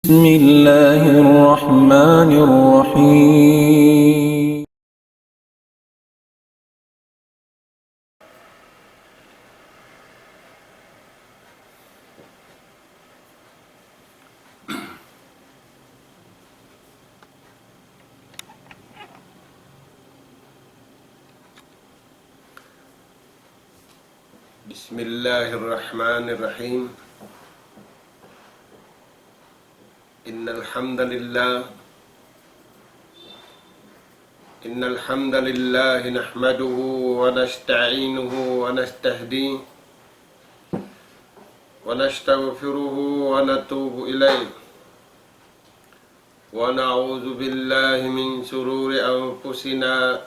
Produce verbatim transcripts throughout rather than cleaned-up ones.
بسم الله الرحمن الرحيم. بسم الله الرحمن الرحيم. إن الحمد لله، إن الحمد لله نحمده ونستعينه ونستهديه ونستغفره ونتوب إليه، ونعوذ بالله من شرور أنفسنا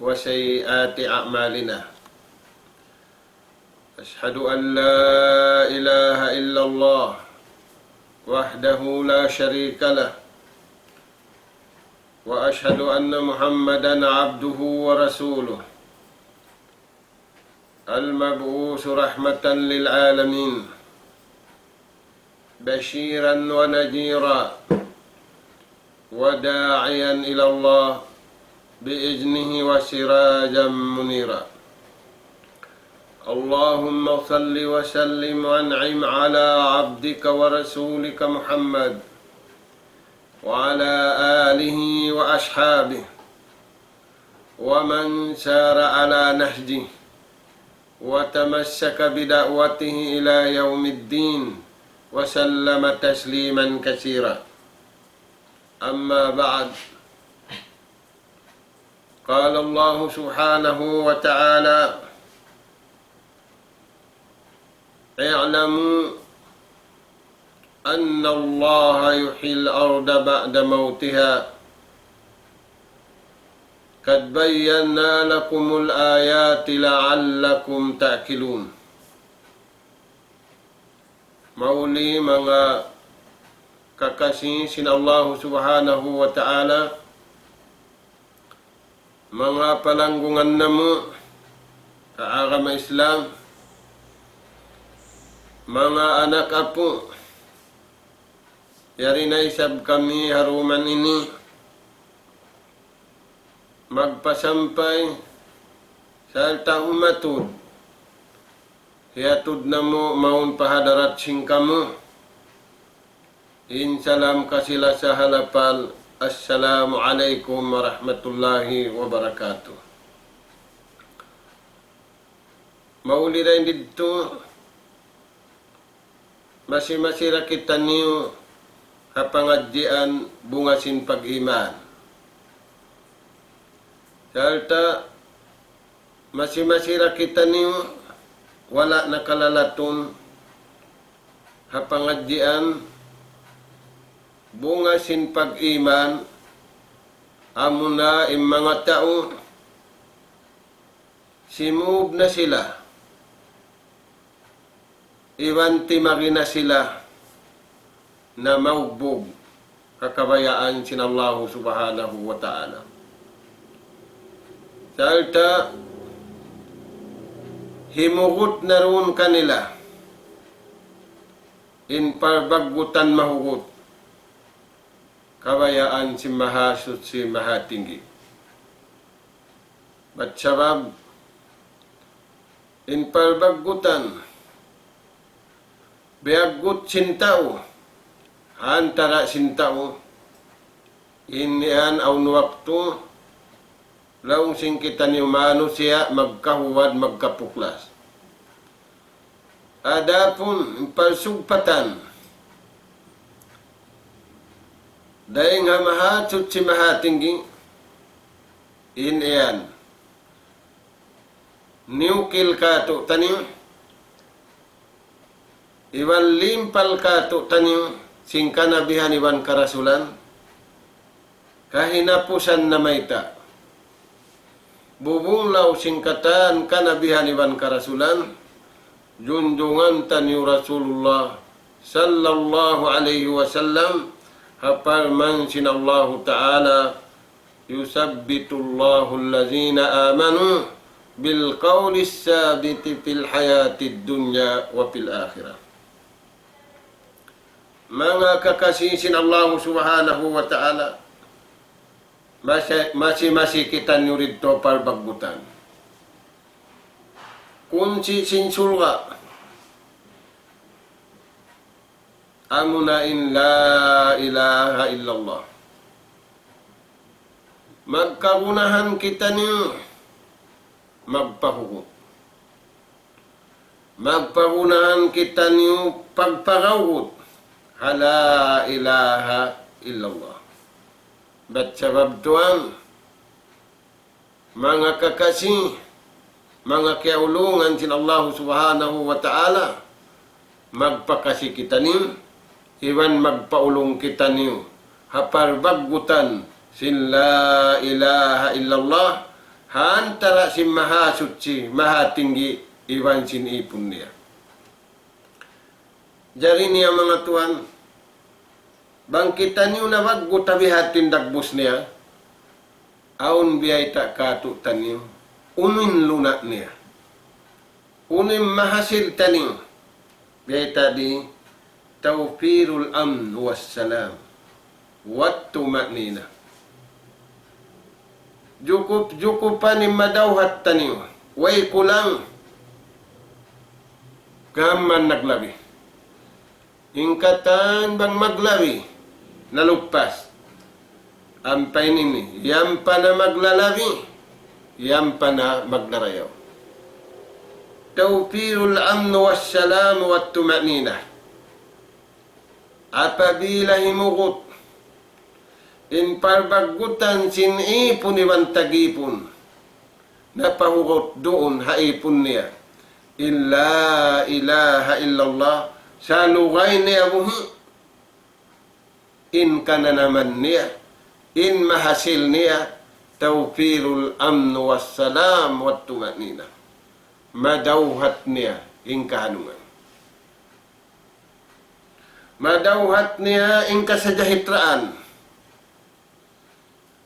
وسيئات أعمالنا. أشهد أن لا إله إلا الله وحده لا شريك له، وأشهد أن محمدا عبده ورسوله، المبعوث رحمة للعالمين، بشيرا ونذيرا، وداعيا إلى الله بإذنه وسراجا منيرا. اللهم صل وسلم وأنعم على عبدك ورسولك محمد وعلى آله وأصحابه ومن سار على نهجه وتمسك بدعوته إلى يوم الدين وسلم تسليما كثيرا. أما بعد، قال الله سبحانه وتعالى: اعلموا أن الله يحيي الأرض بعد موتها قد بينا لكم الآيات لعلكم تعقلون. Mahuli manga kakasi sin Allahu Subhanahu wa Ta'ala, manga palanggungan namu' ha agama Islam, manga anak apu', yari na isab kami ha duman ini magpasampay sarta' humatud, hiyatud namu' mawn pa hadarat sin kamu in salam kasi-lasa ha lapal, Assalamu alaykum warahmatullahi wabarakatuh. Mahuli dayn didtu, masi-masi da kitaniyu ha pangadjian bunga sin pag-iman. Sarta' masi-masi da kitaniyu wala' nakalalatun ha pangadjian bunga sin pag-iman, amuna in manga tau simūb na sila iban timari na sila na maugbug ha kabayaan sin Allahu Subhanahu wa Ta'ala. Sarta' himugut na duun kanila in parbaggutan mahugut, kabayaan sin Mahasuchi Mahatinggi. Bat sabab in parbaggutan biyaggut sin tau, ha antara' sin tau, in yan awn waktu, laung sin kitaniyu manusiya' magkahuwad magkapuklas. Adapun in parsugpatan dayn ha Mahasuchi Mahatinggi, in yan niyukil kātu'niyu, iban limpal kātu'niyu sin kanabihan iban karasulan, kahinapusan na mayta'. Bubunglaw sin katan kanabihan iban karasulan, junjungan taniyu Rasulullah sallallahu alayhi wasallam, ha parman sin Allahu Ta'ala, يثبت الله الذين آمنوا بالقول الثابت في الحياة الدنيا وفي الآخرة. Manga kakasi sin Allahu Subhanahu wa Ta'ala, masi-, masi-masi kitaniyu didtu ha parbaggutan. Kunsi' sin surga', amuna in la ilaha illallah. Magkagunahan kitaniyu magpahugut. Magpagunahan kitaniyu pagpagahugut ha la ilaha illallah. Bat sabab tuwan, manga kakasi, manga kiyaulungan sin Allahu Subhanahu wa Ta'ala, magpakasi kitaniyu, iban magpaulung kitaniyu ha parbaggutan sin la ilaha illallah, ha antara' sin Mahasuchi, Mahatinggi, iban sin ipun niya. Jari niya manga tuwan, bang kitaniyu nabaggut ha bihatin dagbus niya, awn biyayta' kātu'niyu, unu in luna' niya. Unu in mahasil taniyu, biyayta' di توفير الأمن والسلام والطمأنينة. Jukup-jukupan in madawhat taniyu, way kulang, gam mayan naglabi. In katan bang maglabi, naluppas. Ampa ini ini, yan pa na maglalabi, yan pa na maglarayaw. توفير الأمن والسلام والطمأنينة. Apabila himugut in parbaggutan sin ipun iban tag-ipun, napahugut duun ha ipun niya in la ilaha illallah, salugay niya buhi', in kananaman niya, in mahasil niya, توفير الأمن والسلام والطمأنينة. Madawhat niya in kahanungan. Madawhat niya in kasajahitraan.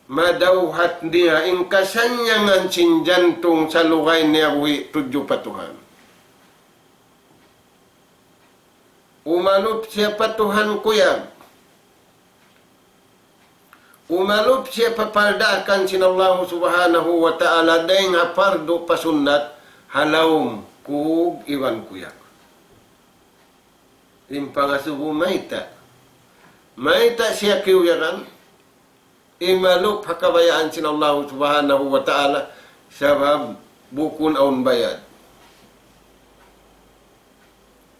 Madawhat niya in kasannyangan sin jantung salugay niya buhi' tudju pa Tuhan. Umalup siya pa Tuhan kuyag. Umalup siya pa pardaakan sin Allahu Subhanahu wa Ta'ala dayng ha pardu pa sunnat ha lawm kug iban kuyag. In pangasubu mayta'. Mayta' siya kiyuyagan. Imalup ha kabayaan sin Allahu Subhanahu wa Ta'ala, sabab bukun awn bayad.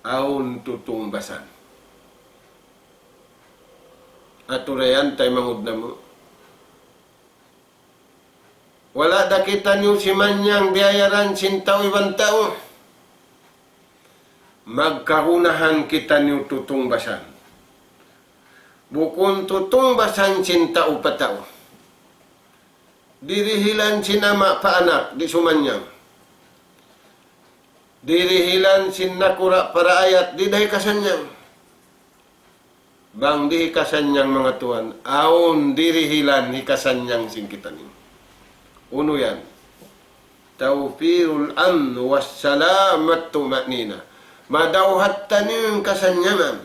Awn tutungbasan. Aturayan taymanghud namu'. Wala' da kitaniyu simanyang biyayaran sin tau iban tau. Magkagunahan kitaniyu tutungbasan. Bukun tutungbasan sin tau pa tau. Dirihilan sin ama' pa anak, di' sumanyang. Dirihilan sin nakura' pa raayat, di' da hikasanyang. Bang di' hikasanyang manga tuwan, awn dirihilan hikasanyang sin kitaniyu. Unu yan? توفير الأمن والسلام والطمأنينة. Madawhat taniyu in kasannyangan.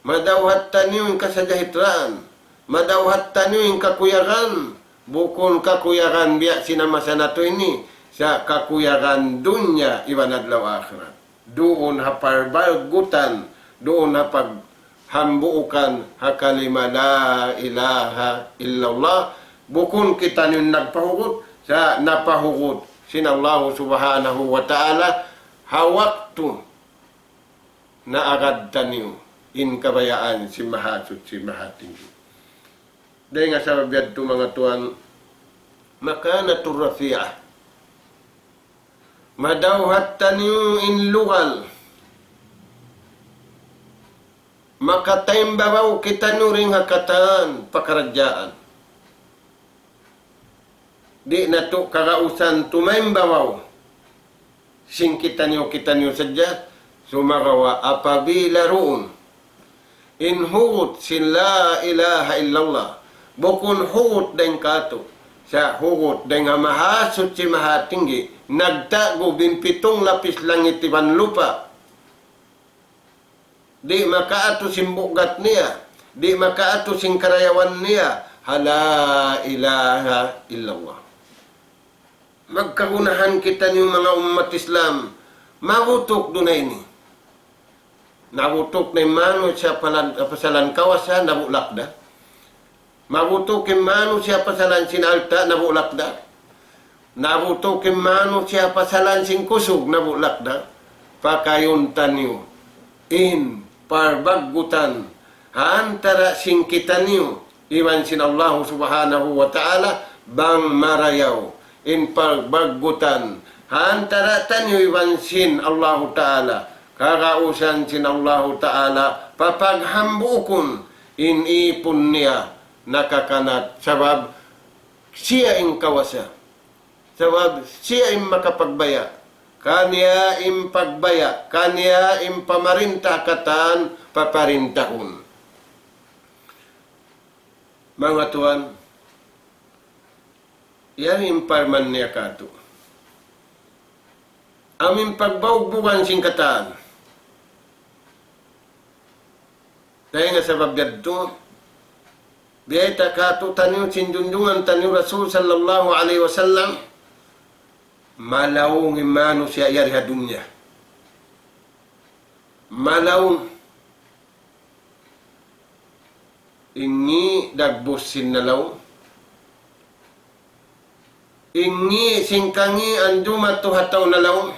Madawhat taniyu in kasajahitraan. Madawhat taniyu in kakuyagan. Bukun kakuyagan biya' sin masa natu' ini. Sa' kakuyagan dunya iban adlaw akhirat. Duun ha parbaggutan, duun ha paghambuukan ha kalima la ilaha illallah. Bukun kitaniyu in nagpahugut, sa' napahugut sin Allahu Subhanahu wa Ta'ala ha waktu naagad taniyu in kabayaan sin Mahasuchi Mahatinggi. Dayng ha sabab yadtu manga tuwan, مكانة رفيعة. Madawhat taniyu in lugal. Makataimbabaw kitaniyu dayng ha katan pakaradjaan. Di' natu' kagausan tumaimbabaw. Sin kitaniyu-kitaniyu sadja, sumagawa' apabila duun in hugut sin la ilaha illallah, bukun hugut dayng kātu', sa' hugut dayng ha Mahasuchi Mahatinggi, nagta'gub in pitung lapis langit iban lupa'. Di' makaatu sin bugat niya. Di' makaatu sin karayawan niya. Ha la ilaha illallah. Magkagunahan kitaniyu manga ummat Islam. Mabutuk duun ini. Nabutuk na in manusiya' palan-, pasalan kawasa, nabulak da. Mabutuk in manusiya' pasalan sin alta', nabulak da. Nabutuk in manusiya' pasalan sin kusug, nabulak da. Pakayun taniyu in parbaggutan ha antara sin kitaniyu iban sin Allahu Subhanahu wa Ta'ala, bang marayaw in parbaggutan ha antara taniyu iban sin Allahu Ta'ala. Kagausan sin Allahu Ta'ala, papaghambuukun in ipun niya nakakanat, sabab siya in kawasa. Sabab siya in makapagbaya'. Kaniya in pagbaya', kaniya in pamarinta katan paparintahun. Manga tuwan, yan in parman niya kātu'. Amu in pagbaugbugan sin katan. Dayn ha sabab yadtu, biyayta' kātu'niyu sin junjungan taniyu Rasul sallallahu alayhi wasallam, malaung in manusiya' yari ha dunya. Malaung. Ini dagbus sin nalaung. Ini sin kangīan jumatu ha tau nalaung.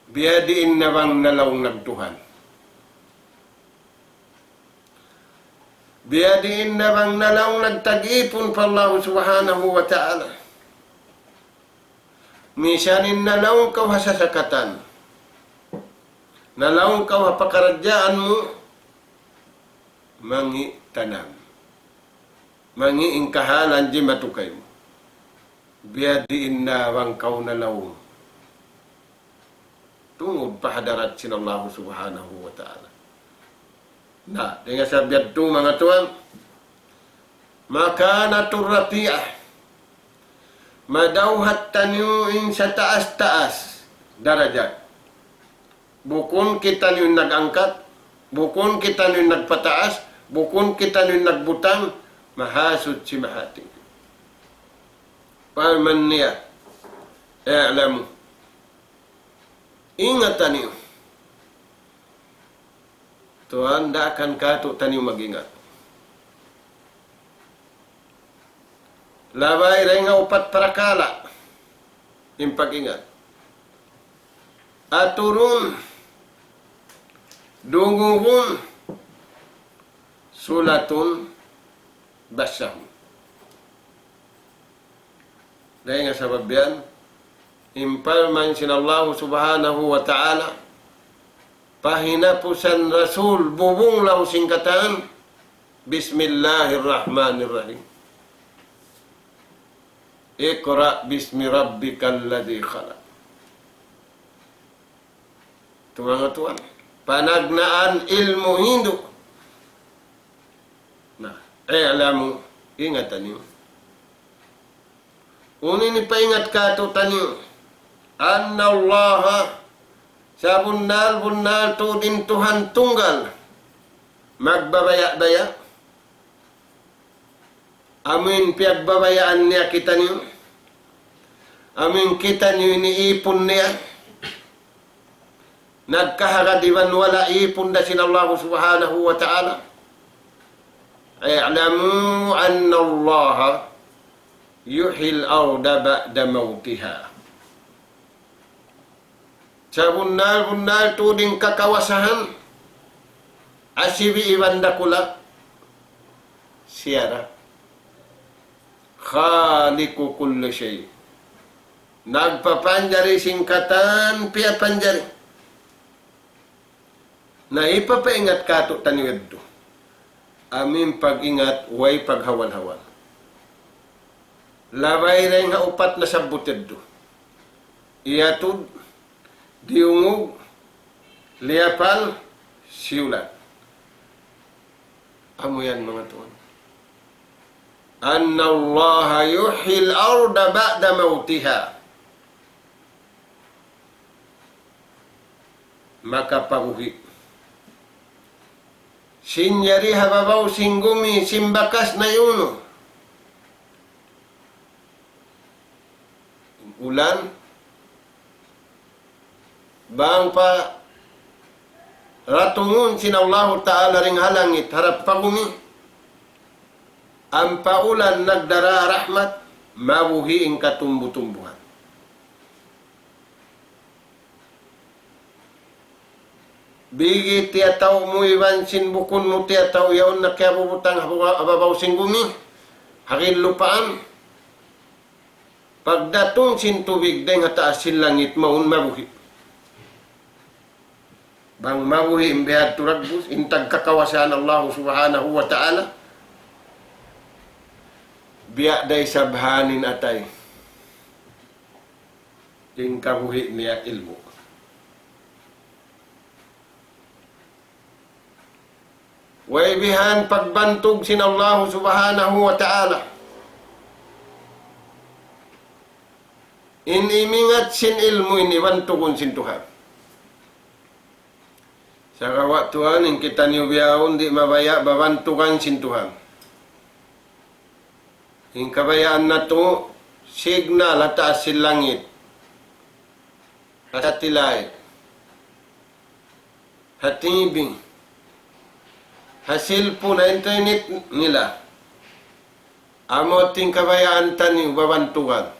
Biyadiin na bang nalaung nagtuhan. Biyadiin na bang nalaung nagtag-ipun pa Allah Subhanahu wa Ta'ala. Misan in nalaung kaw ha sasakatan. Nalaung kaw ha pakaradjaan mu, mangi' tanam. Mangi' in kahalan jimatu kaymu. Biyadiin na bang kaw nalaung. Tungud pa hadarat sin Allah Subhanahu wa Ta'ala. Na, dayn ha sabab yadtu manga tuwan, makanatur rafi'ah. Madawhat taniyu in sataas-taas darajat. Bukun kitaniyu in nag-angkat, bukun kitaniyu in nagpataas, bukun kitaniyu in nagbutang, Mahasuchi Mahating. Parman niya, i'lamu. Ingat taniyu. Tuwan, daakan kātu'niyu mag-ingat. Labay dayn ha upat parakala' in pag-ingat. Aturun, dungugun, sulatun, basahun. Dayn ha sabab yan, in parman sin Allahu Subhanahu wa Ta'ala, pa hinapusan Rasul, bubung laung sin katan, بسم الله الرحمن الرحيم. اقرأ باسم ربك الذي خلق. Tuwan, tuwan. Panagnaan ilmu' hindu'. Na, i'lamu, ingat taniyu. Unu in paingat kātu'niyu. أن الله, sabunnal-bunnal tuud in Tuhan tunggal. Magbabaya'-baya'. Amu in piyagbabayaan niya kitaniyu. Amu in kitaniyu ini ipun niya. Nagkaharap iban wala' ipun da sin Allahu Subhanahu wa Ta'ala. اعلموا أن الله يحيي الأرض بعد موتها. Sabunnal-bunnal tuud in kakawasahan, asibi' iban dakula', siya da. خالق كل شيء. Nagpapanjari sin katan piyapanjari. Na ipapaingat kātu'niyu yadtu. Amu in pag-ingat way paghawal-hawal. Labay dayn ha upat nasabbut yadtu. Iyatud, diyungug, liyapal, siyulat. Amu yan manga tuwan. أن الله يحيي الأرض بعد موتها. makapaguhi'. Sin yari ha babaw sin gumi, sin bakas na yunu. Ulan, bang pa ratungun sin Allahu Ta'ala dayn ha langit harap pa gumi, ampa ulan nagdara rahmat, mabuhi' in katumbu-tumbuhan. Bigi tiyatau' mu iban sin bukun mu tiyatau' yaun na kiyabubutang ha babaw sin gumi, ha ginlupaan. Pagdatung sin tubig dayn ha taas sin langit mawn mabuhi'. Bang mabuhi' in bihadtu dagbus, in tagkakawasaan Allah Subhanahu wa Ta'ala, biya' da isab ha yan in atay. In kabuhi' niya ilmu'. Way bihan pagbantug sin Allah Subhanahu wa Ta'ala. In imingat sin ilmu' ini bantugun sin Tuhan. Sagawa' tuwan, in kitaniyu bihaun di' mabaya' babantugan sin Tuhan. In kabayaan natu', signal ha taas sin langit, ha satellite, ha T V, ha cellphone, ha internet nila. Amu in kabayaan taniyu babantugan.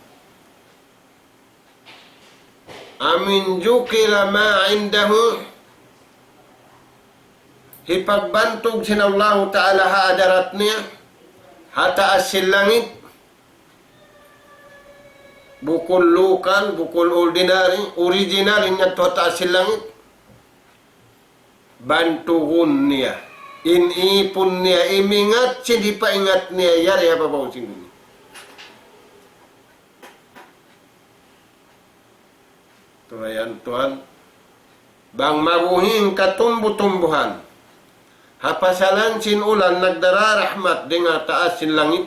Amu in ذكر ما عنده, hipagbantug sin Allahu Ta'ala ha hadarat niya, ha taas sin langit, bukun local, bukun ordinary, original, in yadtu ha taas sin langit. Bantugun niya. In ipun niya, imingat sin hipaingat niya, yari ha babaw sin gumi. Turayan tuwan, bang mabuhi' in katumbu-tumbuhan, ha pasalan sin ulan nagdara rahmat dayn ha taas sin langit,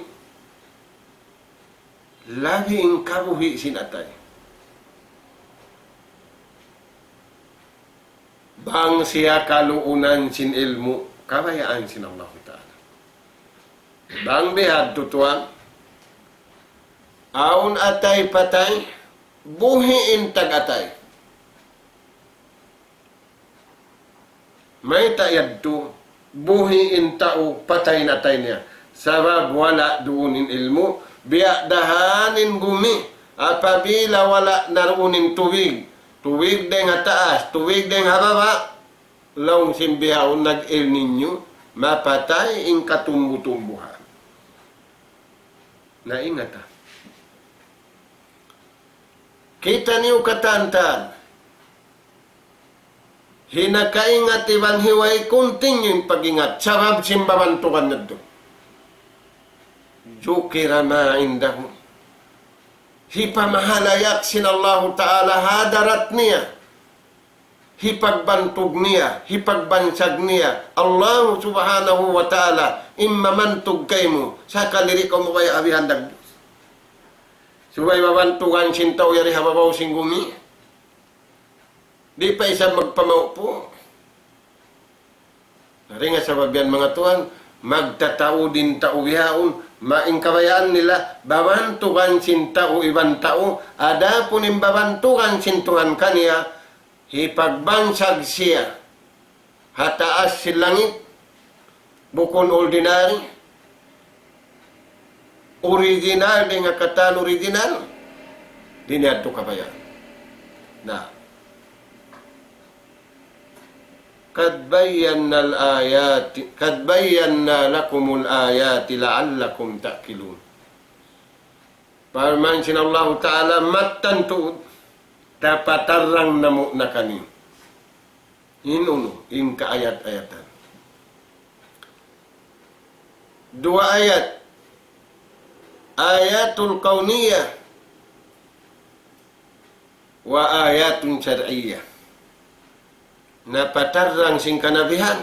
labi in kabuhi' sin atay. Bang siya kaluunan sin ilmu', kabayaan sin Allahu Ta'ala. Bang bihadtu tuwan, awn atay patay, buhi' in tag-atay. Mayta' yadtu, buhi' in tau patay na atay niya. Sabab wala' duun in ilmu', biya' da ha yan in gumi, apabila wala' na duun in tubig, tubig dayn ha taas, tubig dayn ha baba', laung sin bihaun nag-El Niño, mapatay in katumbu-tumbuhan. Na ingata. Kitaniyu katan-katan. Hinakaingat iban hiway continue in pag-ingat. Sabab sin babantugan natu'. ذكر ما عنده. Hipamahalayak sin Allahu Ta'ala ha hadarat niya. Hipagbantug niya, hipagbansag niya. Allah Subhanahu wa Ta'ala, in mamantug kaymu, sakali di' kaw mabaya' ha bihan dagbus. Subay babantugan sin tau yari ha babaw sin gumi. Di' pa isab magpamaupu'. Na dayn ha sabab yan, manga tuwan, magtataud in tau bihaun, ma-, in kabayaan nila, babantugan sin tau iban tau, adapun in babantugan sin Tuhan kaniya, hipagbansag siya ha taas sin langit, bukun ordinary, original, dayn ha katan original, di' niya yadtu kabayaan. Na. قد بينا الآيات، قد بينا لكم الآيات لعلكم تعقلون. Parman sin Allahu Ta'ala, mattan tuud, tapatarrang namu' na kaniyu. In unu, in kaayat-ayatan. Duwa ayat. آيات كونية وآيات شرعية. Napatarrang sin kanabihan.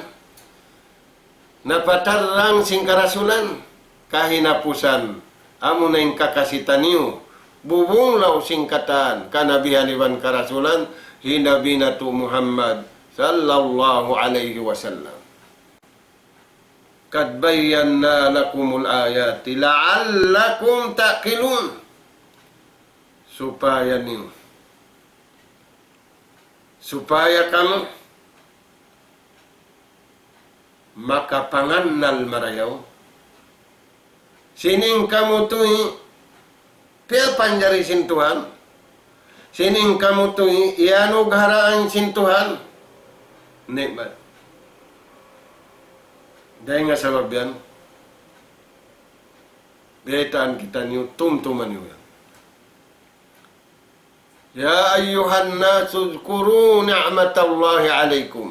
Napatarrang sin karasulan. Kahinapusan, amuna in kakasi taniyu, bubunglaw sin katan kanabihan iban karasulan, hi Nabi natu' Muhammad صلى الله عليه وسلم. قد بينا لكم الآيات لعلكم تعقلون. Supaya niyu, supaya kamu makapangannal marayaw. Sin in kamu tuud piyapanjari sin Tuhan. Sin in kamu tuud iyanugharaan sin Tuhan. Nikmat. Dayn ha sabab yan, biyaytaan kitaniyu, tumtuma niyu yan. يا أيها الناس اذكروا نعمة الله عليكم.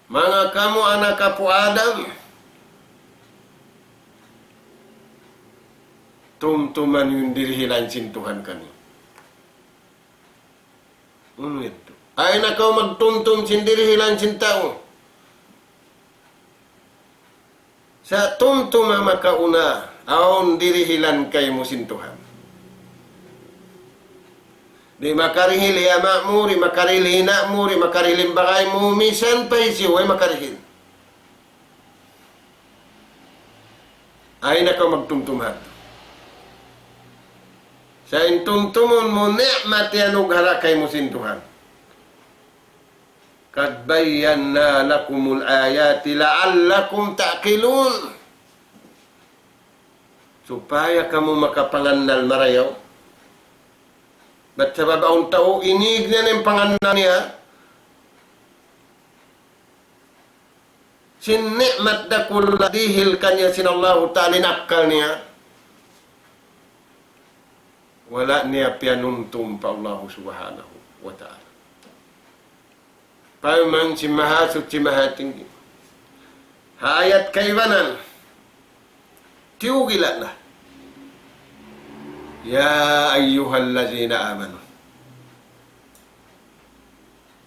Manga kamu anak apu' Adam, tumtuma niyu in dirihilan sin Tuhan kaniyu. Unu yadtu? Ayaw na kaw magtumtum sin dirihilan sin tau. Sa' tumtuma makauna, awn dirihilan kaymu sin Tuhan. Di' makarihil hi ama' mu, di' makarihil hi ina' mu, di' makarihil in bagay mu, misan pa hisiyu, way makarihil. Ayaw na kaw magtumtum ha yadtu. Sa' in tumtumun mu ni'mat iyanugharaan kaymu sin Tuhan. قد بينا لكم الآيات لعلكم تعقلون. Supaya kamu makapangannal marayaw. Bat sabab awn tau inig niya in pangannal niya sin ni'mat dakula' dihil kaniya sin Allahu Ta'ala in akkal niya. Wala' niya piyanumtum pa Allahu Subhanahu wa Ta'ala. Parman sin Mahasuchi Mahatinggi. Ha ayat kaibanan, tiyugila' na. يا أيها الذين آمنوا.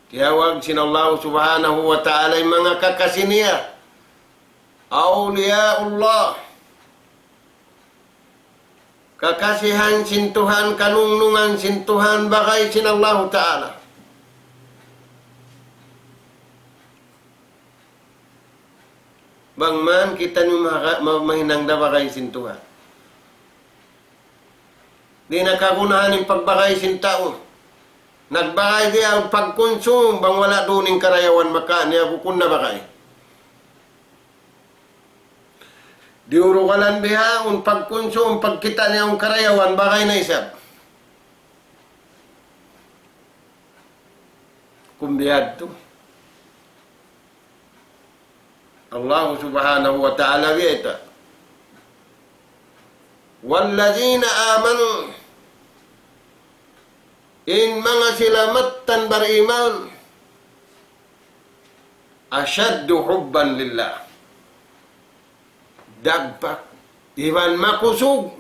Tiyawag sin Allahu Subhanahu wa Ta'ala in manga kakasi niya. أولياء الله. Kakasihan sin Tuhan, kanungnungan sin Tuhan, bagay sin Allahu Ta'ala. Bang man kitaniyu maga-, ma-, mahinang da bagay sin Tuhan. Di' na kagunahan in pagbagay sin tau. Nagbagay siya pagkunsum, bang wala' duun in karayawan makawa' niya bukun na bagay. Diyurugalan bihaun pagkunsum, pagkita' niya in karayawan, bagay na isab. Kumbiyadtu. Allahu Subhanahu wa Ta'ala biyayta'. والذين آمنوا, in manga sila mattan bariman, أشد حبا لله. Dagpak iban makusug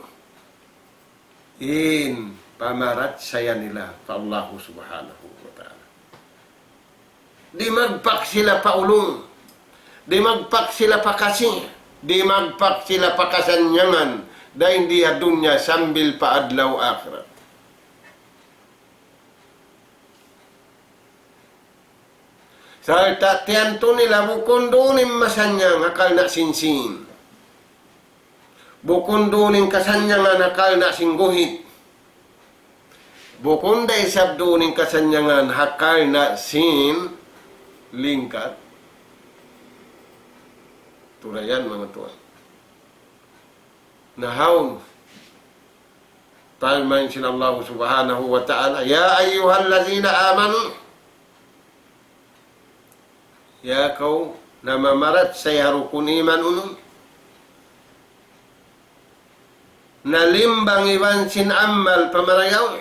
in pamarachaya nila pa Allahu Subhanahu wa Ta'ala. Dimagpak sila pa ulung, dimagpak sila pa kasi, dimagpak sila pa kasannyangan, dayn di ha dunya sambil pa adlaw akhirat. Sarta' tiyantu nila bukun duun in masannyang ha karna' sin sīn. Bukun duun in kasannyangan ha karna' sin guhit. Bukun da isab duun in kasannyangan ha karna' sin lingkat. Tulayan manga tuwan. Nahaun. Parman sin Allahu Subhanahu wa Ta'ala, يا أيها الذين آمنوا, ya kaw namamarachaya ha rukun iman unu, nalimbang iban sin amal pamarayaw.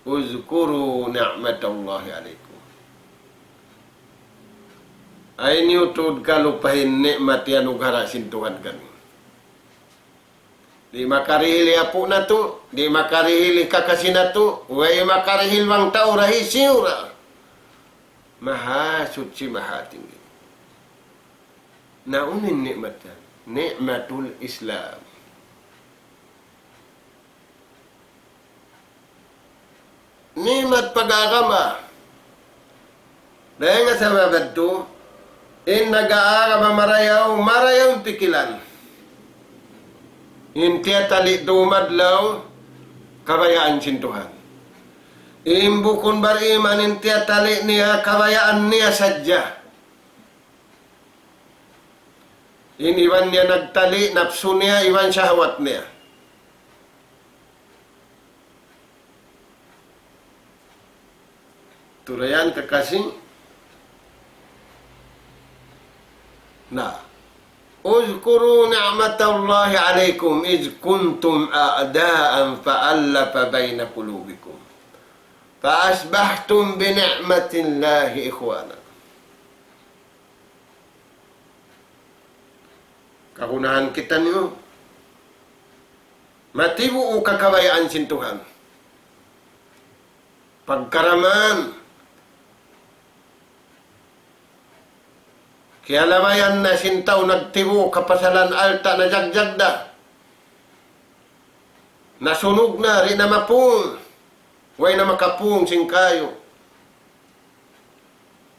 اذكروا نعمة الله عليكم. Ayaw niyu tuud kalupahi in ni'mat iyanugara' sin Tuhan kaniyu. Di' makarihil hi apu' natu', di' makarihil hi kakasi natu', way makarihil bang tau ra, hisiyu ra. Mahasuchi, Mahatinggi. Na unu in ni'mat yan? نعمة الإسلام. ni'mat pag-agama. Dayn ha sabab yadtu, in nag-aagama marayaw, marayaw in pikilan. In tiyatali' dumadlaw, kabayaan sin Tuhan. In bukun bariman, in tiyatali' niya, kabayaan niya sadja. In iban niya nagtali', napsu niya, iban shahwat niya. Turayan kakasi. Na. اذكروا نعمة الله عليكم إذ كنتم أعداء فألف بين قلوبكم فأصبحتم بنعمة الله إخوانا. Kagunahan kitaniyu, matibuuk kakabayaan sin Tuhan. Pagkaraman, kiyalabayan na sin tau nagtibuuk kapasalan alta' najagjag da. Nasunug na, di' na mapung. Way na makapung sin kayu.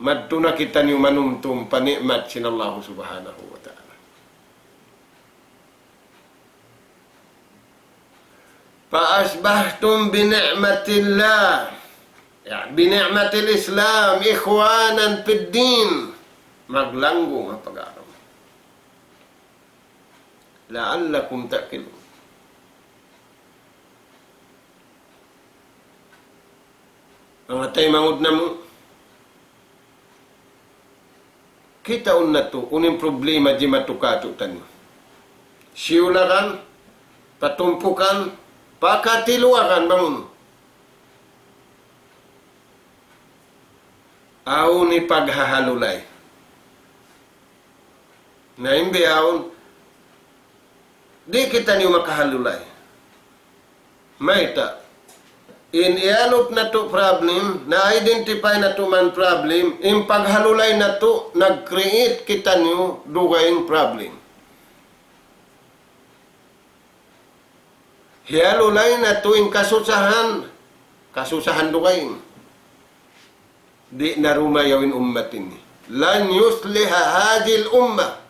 Madtu na kitaniyu manumtum pa ni'mat sin Allahu Subhanahu wa Ta'ala. فأصبحتم بنعمة الله، يعني بنعمة الإسلام، إخوانا في الدين. Maglanggung ha pag-agama. لعلكم تعقلون. Manga taymanghud namu', kitaun natu', unu in problema jimatu kātu'niyu. Siyulakan, patumpukan, pakatiluakan bang unu. Awn hipaghahalulay. Na in bihaun, di' kitaniyu makahalulay. Mayta'? In iyalup natu' problem, na-identify natu' man problem, in paghalulay natu', nag-create kitaniyu dugaing problem. Hiyalulay natu' in kasusahan, kasusahan dugaing. Di' na dumayaw in ummat ini. لن يصلح هذه الأمة.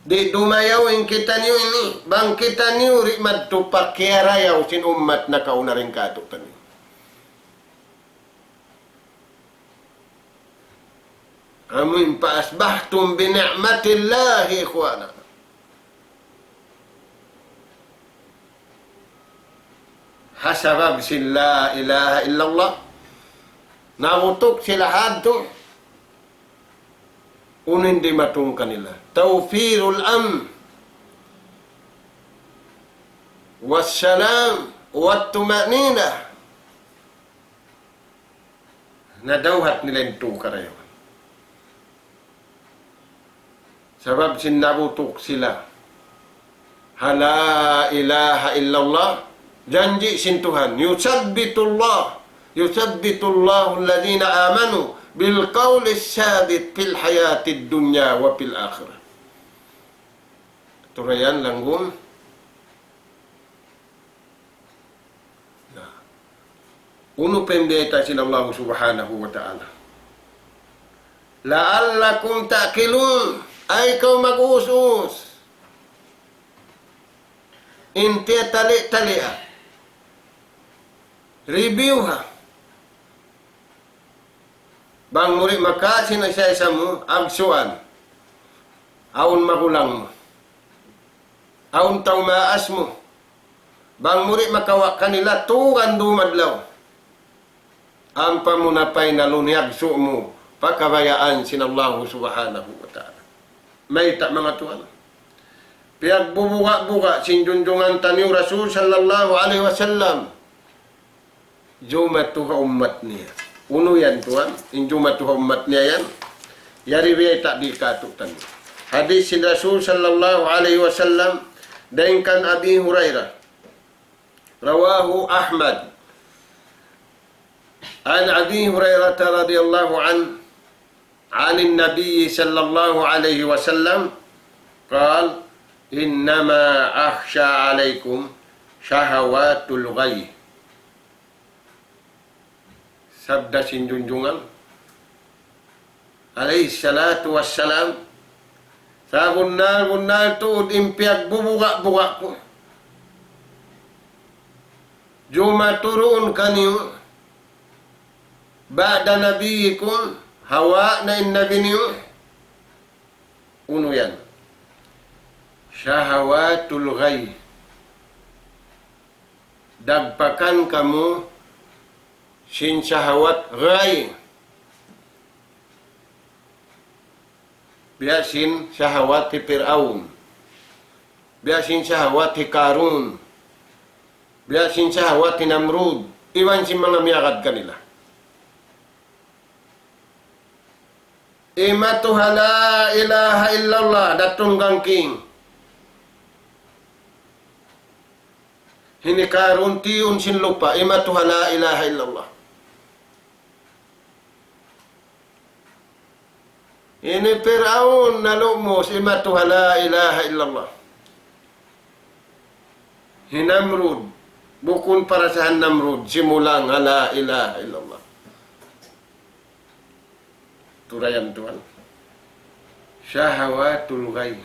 Di' dumayaw in kitaniyu ini, bang kitaniyu di' madtu pa kiyarayaw sin ummat nakauna dayn kātu'niyu. Amu in فأصبحتم بنعمة الله إخوانا. Ha sabab sin لا إله إلا الله, nabutuk sila ha yadtu, unu in dimatung kanila. توفير الأمن والسلام والطمأنينة. Nadawhat nila in tū karayawan. Sabab sin nabutuk sila ha لا إله إلا الله, janji' sin Tuhan, يثبت الله، يثبت الله الذين آمنوا بالقول الثابت في الحياة الدنيا وفي الآخرة. Turayan langgum. Na. Unu pa in biyayta' sin Allah Subhanahu wa Ta'ala? لعلكم تعقلون. Ay kaw mag-us-us. In tiyatali'-tali'a. Review ha. Bang mu di' makasi na siya isa mu, agsuan. Awn magulang mu. Awn tau maas mu. Bang mu di' makawa' kanila, tugan dumadlaw. Ampa mu na painalun hiyagsu' mu, pa kabayaan sin Allahu Subhanahu wa Ta'ala. Mayta' manga tuwan. Piyagbubuga-buga sin junjungan taniyu Rasul sallallahu alayhi wasallam. Jumatu ha ummat niya. Unu yan, tuwan? In jumatu ha ummat niya yan. Yari biyayta' di kātu'niyu. Hadith sin Rasul sallallahu alayhi wasallam, dayn kan Abi Hurairah. رواه أحمد. عن أبي هريرة رضي الله عنه عن النبي صلى الله عليه وسلم قال: إنما أخشى عليكم شهوات الغي. Sabda sin Junjungan alayhi salatu wassalam, sabunnal-bunnal tuud in piyagbubuga'-buga' ku, jumatu duun kaniyu, ba'da nabiyyikum, hawa' na in nabi niyu, unu yan? Shahawatul ghay. Dagpakan kamu sin shahawat ghay. Biya' sin shahawat hi Pir'awn. Biya' sin shahawat hi Karun. Biya' sin shahawat hi Namrud. Iban sin manga miyagad kanila. Imatu ha la ilaha illallah, datung gangking. Hini Karun tiyun sin lupa', imatu ha la ilaha illallah. Ini Pir'aun nalumus, imatu ha la ilaha illallah. Hi Namrud, bukun parasahan Namrud, simulang ha la ilaha illallah. Turayan tuwan. Shahawatul ghay.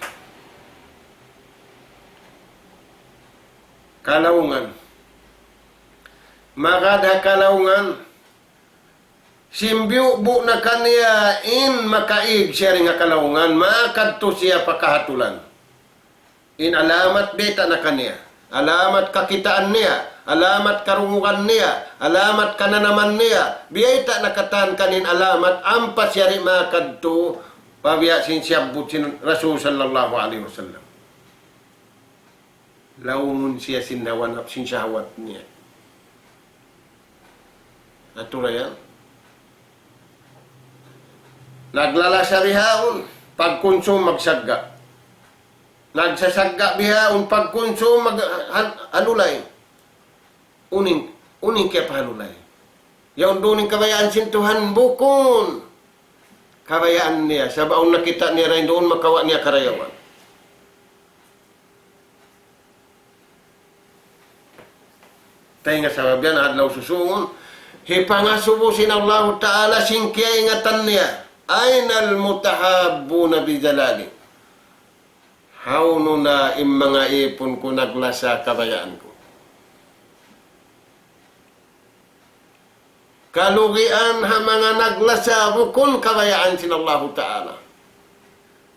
Kalaungan. Magad ha kalaungan. Simbiyu' bu na kaniya in makaig siya dayn ha kalaungan, makadtu siya pa kahatulan. In alamat biyayta' na kaniya. Alamat kakitaan niya, alamat karungugan niya, alamat kananaman niya. Biyayta' na katan kaniya in alamat ampa siya di' makadtu pa biya' sin siyabbut sin Rasul sallallahu alayhi wasallam. Laungun siya sin hawa nafs, sin shahwat niya. Atura yan. Naglalasa bihaun, pagkunsum magsagga'. Nagsasagga' bihaun, pagkunsum mag-, hal-, halulay. Uning, uning kiyapahalulay. Yaun duun in kabayaan sin Tuhan bukun. Kabayaan niya, sabab awn nakita' niya dayn duun makawa' niya karayawan. Dayn ha sabab yan, adlaw susungun, hipangasubu sin Allahu Ta'ala sin kiyaingatan niya. أين المتحابون بجلالي. Hawnu na in manga ipun ku naglasa kabayaan ku. Kalugian ha manga naglasa bukun kabayaan sin Allahu Ta'ala.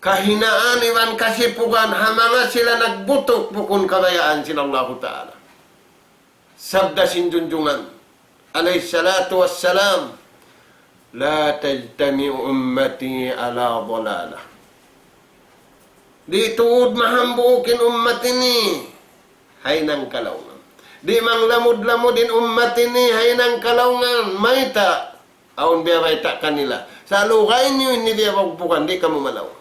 Kahinaan iban kasipugan ha manga sila nagbutuk bukun kabayaan sin Allahu Ta'ala. Sabda sin Junjungan alayhi salatu wassalam, لا تجتمع أمتي على ضلالة. Di' tuud mahambuuk in ummat ini ha hinang kalaungan. Di' manglamud-lamud in ummat ini ha hinang kalaungan. Mayta'? Awn biya' bayta' kanila. Sa' lugay niyu ini biya' bugbugan, di' kamu malaung.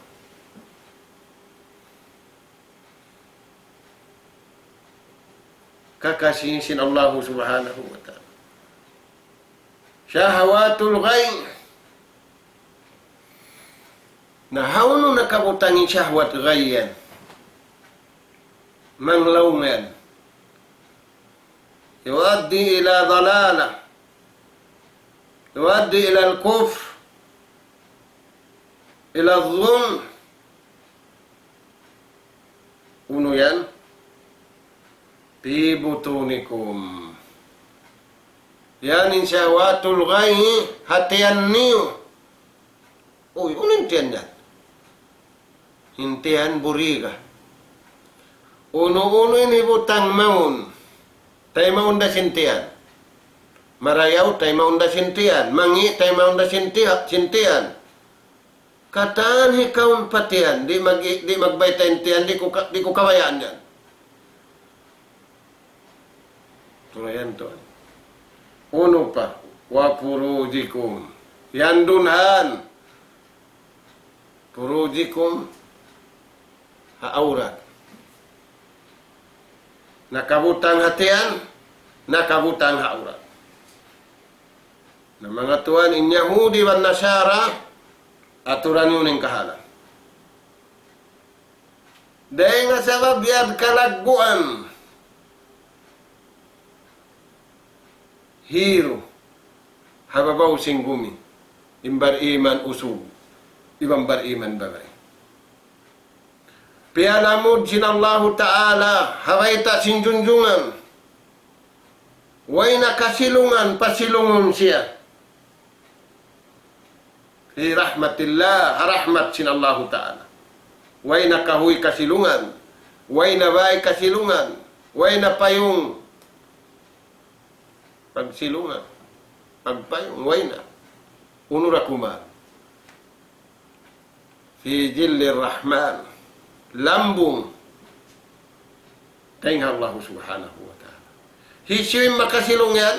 Kakasi sin Allahu Subhanahu wa Ta'ala. Shahawatul ghay. Na hawnu nakabutang in shahwat ghay yan? Manglaung yan. يؤدي إلى ضلالة. يؤدي إلى الكفر. إلى الظلم. Unu yan? في بطونكم. Yan in shahawatul ghay ha tiyan niyu. Uy, unu in tiyan yan? In tiyan buriga. Unu-unu in hibutang mawn. Taymaun da sin tiyan. Marayaw, taymaun da sin tiyan. Mangi', taymaun da sin tiya-, sin tiyan. Katan hikaun pa tiyan, di' mag-, di' magbayta' in tiyan, di' ku ka-, di' ku kabayaan yan. Tulayan tuwan. Unu pa, وفروجكم. Yan duun han. فروجكم ha awrat. Nakabutang ha tiyan, nakabutang ha awrat. Na manga tuwan, in Yahudi iban Nasara, aturan yun in kahalan. Dayn ha sabab yan kalagguan. Hiru. ha babaw sin gumi, in bariman usug, iban bariman babai. Piyalamud sin Allahu Ta'ala, ha bayta' sin junjungan, way na kasilungan, pasilungun siya. Fi rahmatillah, ha rahmat sin Allahu Ta'ala. Way na kahuy kasilungan, way na bay kasilungan, way na payung pagsilungan, pagpayung, way na. Unu ra kuman. Fi zillir Rahman. Lambung dayn ha Allah Subhanahu wa Ta'ala. Hisiyu in makasilung yan?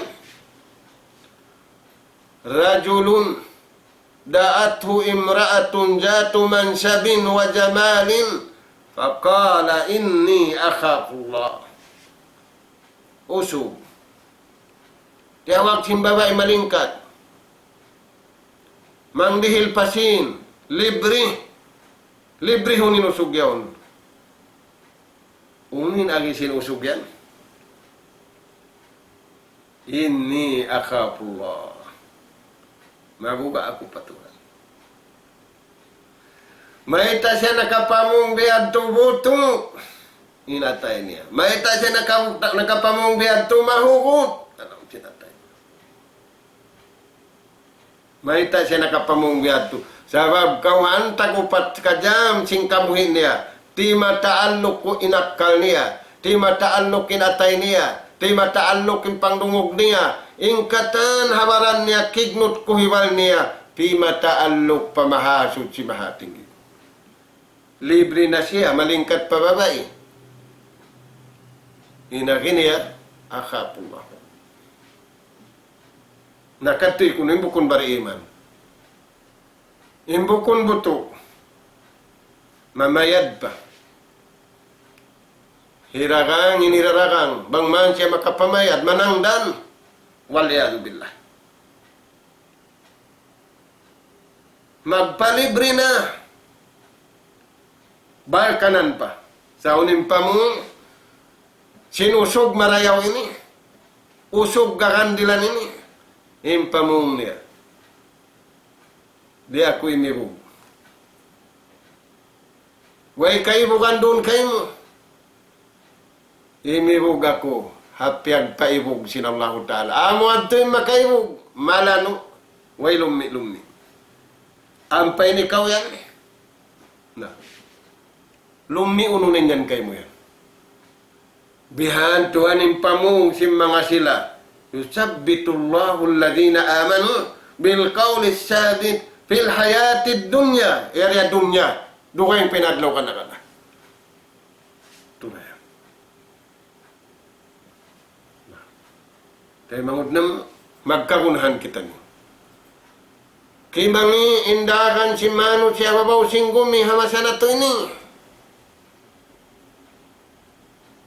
رجل دعته امرأة ذات منصب وجمال فقال إني أخاف الله. Usug. Tiyawag sin babai malingkat. Mangdihil pa sīn. Libre. Librehun in usug yaun. Unu in agi sin usug yan? إني أخاف الله. Mabuga' aku pa Tuhan. Mayta' siya nakapamung biyadtu butu', in atay niya. Mayta' siya naka-, nakapamung biyadtu mahugut, anu, in atay niya. Mayta' siya nakapamung biyadtu? Sabab kawhaan tag-upat ka jam sin kabuhi' niya. Di' mataalluk ku in akkal niya. Di' mataalluk in atay niya. Di' mataalluk in pangdungug niya. In katan ha baran niya, kignut ku hibal niya. Di' mataalluk pa Mahasuchi Mahatinggi. Libre na siya, malingkat pa babai. In agi niya, أخاف الله. Na katu' kunu' in bukun bariman. In bukun butu'. Mamayad pa. Hiragang, in hiraragang. Bang man siya makapamayad, manangdan. والعياذ بالله. Magpalibre na. Balkanan pa. Sa' unu in pamung sin usug marayaw ini, usug gagandilan ini, in pamung niya. Di' aku imibug. Way kaibugan duun kaymu. Imibug aku, ha piyagpaibug sin Allahu Ta'ala. Amu yadtu in makaibug, malanu', way lummi'-lummi'. Ampa in ikaw yan. Na. Lummi' unu na in yan kaymu yan. Bihan Tuhan in pamung sin manga sila. يثبت الله الذين آمنوا بالقول الثابت في الحياة الدنيا. Yari ha dunya. Dugaing pa in adlaw kana-kana. Tuud na yan. Taymanghud namu', magkagunahan kitaniyu. Kimangi' in dagan sin manusiya' babaw sin gumi ha masa natu' ini.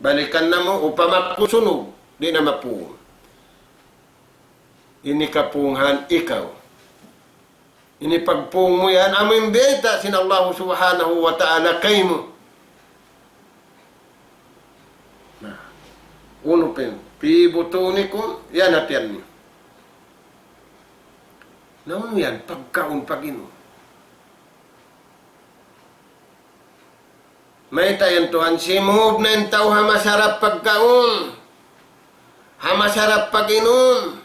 Balikan namu', upama aku sunug, di' na mapung. Ini kapunghan ikaw. Ini pagpung mu yan, amu in biyayta' sin Allahu Subhanahu wa Ta'ala kaymu. Na, unu pa in, في بطونكم, yan ha tiyan niyu. Na unu yan, pagkaun, pag-inum. Mayta' yan tuwan, simūb na in tau ha masarap pagkaun, ha masarap pag-inum,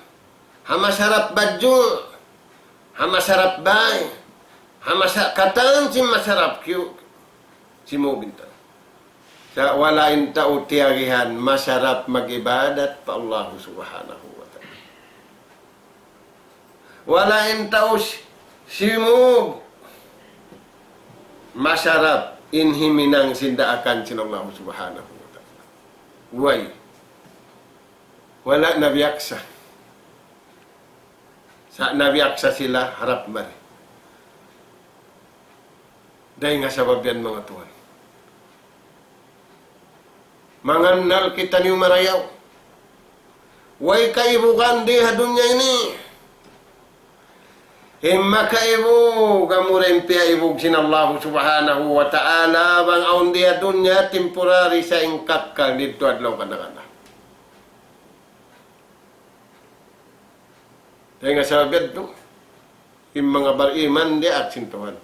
ha masarap badju', ha masarap bāy, ha masa-, katan sin masarap kiyu-, simūb in tau. Sa' wala' in tau tiyagihan masarap mag-ibadat pa Allah Subhanahu wa Ta'ala. Wala' in tau si-, simūb masarap in himinang sin daakan sin Allah Subhanahu wa Ta'ala. Way. Wala' nabiyaksa. Sa' nabiyaksa sila harap mari. Dayn ha sabab yan, manga tuwan. Mangannal kitaniyu marayaw. Way kaibugan di ha dunya ini. In makaibug, amu ra in piyaibug sin Allahu Subhanahu wa Ta'ala, bang awn di ha dunya, temporary sa' in kakkal didtu adlaw kana-kana. Dayn ha sabab yadtu, in manga bariman diyaak sin Tuhan.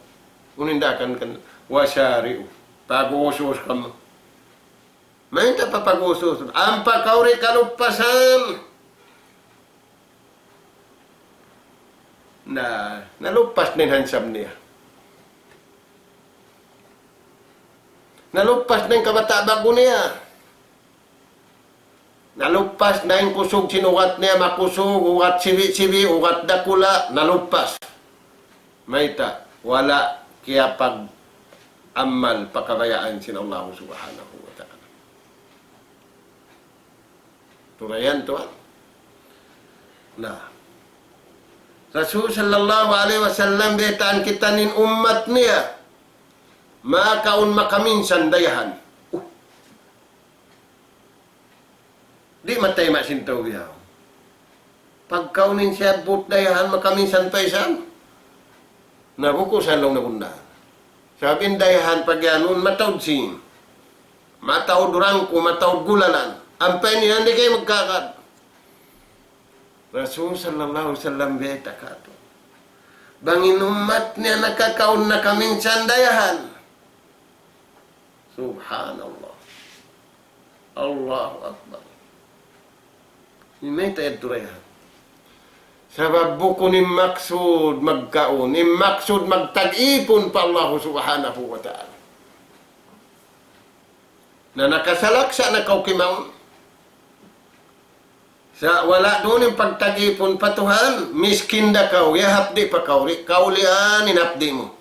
Unu in daakan kaniya, وسارعوا. Pag-usus kamu. Mayta' pa pag-usus? Ampa kaw di' kalupasan. Na, nalupas na in hansab niya. Nalupas na in kabata' ba'gu niya. Nalupas na in kusug sin ugat niya, makusug, ugat sibi'-sibi', ugat dakula', nalupas. Mayta', wala' kiyapag-amal pa kabayaan sin Allah Subhanahu wa Ta'ala. Turayan tuwan. Na. Rasul sallallahu alayhi wasallam, baytaan kita in ummat niya, makaun makaminsan dayahan. Uh. Di' matayma' sin tau bihaun. Pagkaun in siyabbut dayahan, makaminsan pa isab. Na bukun sa laung na bunda. Sabab in dayahan pagyanun mataud sin. Mataud rangku, mataud gulalan. Ampa ini yan di' kaw magkakad. Rasul sallallahu alayhi wasallam bayta' katu'. Bang in ummat niya nakakaun nakaminsan dayahan. Subhanallah. Allahu Akbar. Mayta' yadtu dayahan? Sabab bukun in maksud magkaun, in maksud magtag-ipun pa Allah Subhanahu wa Ta'ala. Na nakasalaksa' na kaw kimaun. Sa' wala' duun in pagtag-ipun pa Tuhan, miskin da kaw, ya hapdi' pa kaw, di' kaw lian in hapdi' mu.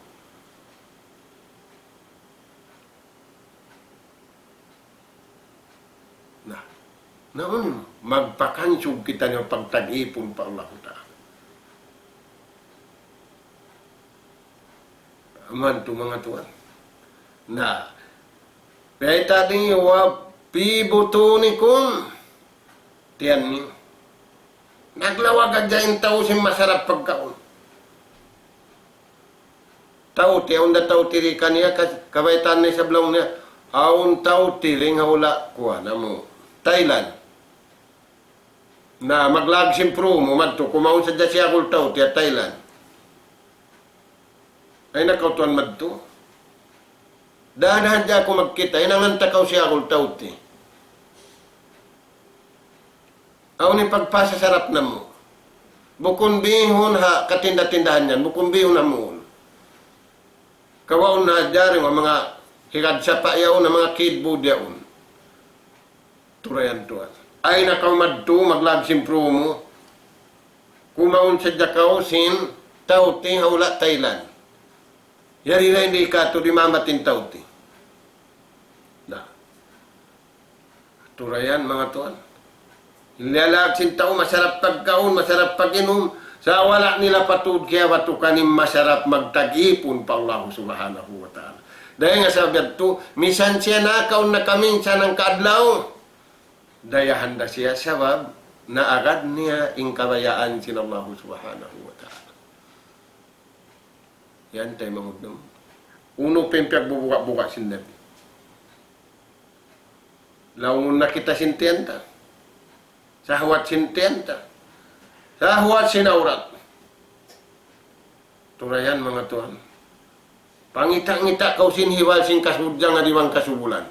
Na, na unu, magpakansug kita niya pagtag-ipun pa Allahu Ta'ala. Amu yan tuud manga tuwan. Na, bayta' di' وفي بطونكم. Tiyan niyu. Naglawag hadja in tau sin masarap pagkaun. Tau ti, awn da tau ti di kaniya, ka-, kabaytaan na isab laung niya. Awn tau ti dayn ha hula', kuwan, amu Thailand. Na maglag sin promo, madtu, kumaun sadja siyagul tau ti ha Thailand. Ay na kaw tuwan madtu. Dahan-dahan hadja aku magkita', hinangan ta kaw siyagul tau ti. Awn in pagpasasarap namu'. Bukun bihun ha katinda-tindahan yan, bukun bihun ha mall. Kawaun na hadja dayn ha manga higad sapa' yaun, ha manga kidbud yaun. Turayan tuwan. Ay na kaw madtu, maglag sin promo. Kumaun sadja kaw sin tau ti ha hula' Thailand. Yari na in di' katu' di' mamat in tau ti. Na. Turayan, manga tuwan. Liyalag sin tau, masarap pagkaun, masarap pag-inum. Sa' wala' nila pa tuud kiyabatukan in masarap magtag-ipun pa Allah Subhanahu wa Ta'ala. Dayn ha sabab yadtu, misan siya nakaun nakaminsan hangka adlaw, dayahan da siya sabab naagad niya in kabayaan sin Allah Subhanahu wa Ta'ala. Yan tay mangudum. Unu pa in piyagbubuka-buka sin Nabi. Laungun na kita sin tiyan ta. Sahwat sin tiyan ta. Sahwat sin awrat. Turayan manga tuwan. Pangita'-ngita' kaw sin hiwal sin kasudjang ha diwan kasubulan.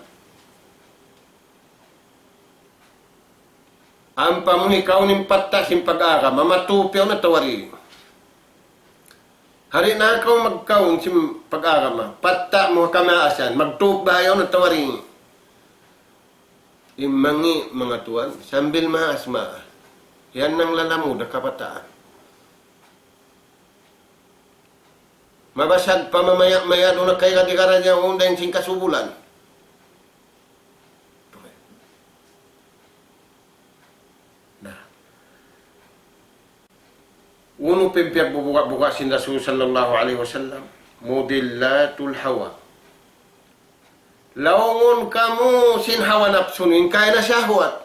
Ampa mu hikaun in patta' sin pag-agama, matupi yaun atawa di'. Hari na kaw magkaun sin pag-agama, patta' mu ha kamaasan, magtup baha' yaun atawa di'. In mangi' manga tuwan, sambil maas-maas. Yan in lalamud ha kabataan. Mabasag pa mamaya-maya duun na kay kadi karaja unda in sin kasubulan. Na. Unu pa in piyagbubuka-buka sin Rasul sallallahu alayhi wasallam. مضلات الهوى. Laungun kamu sin hawa napsu niyu, in kaina sahwat.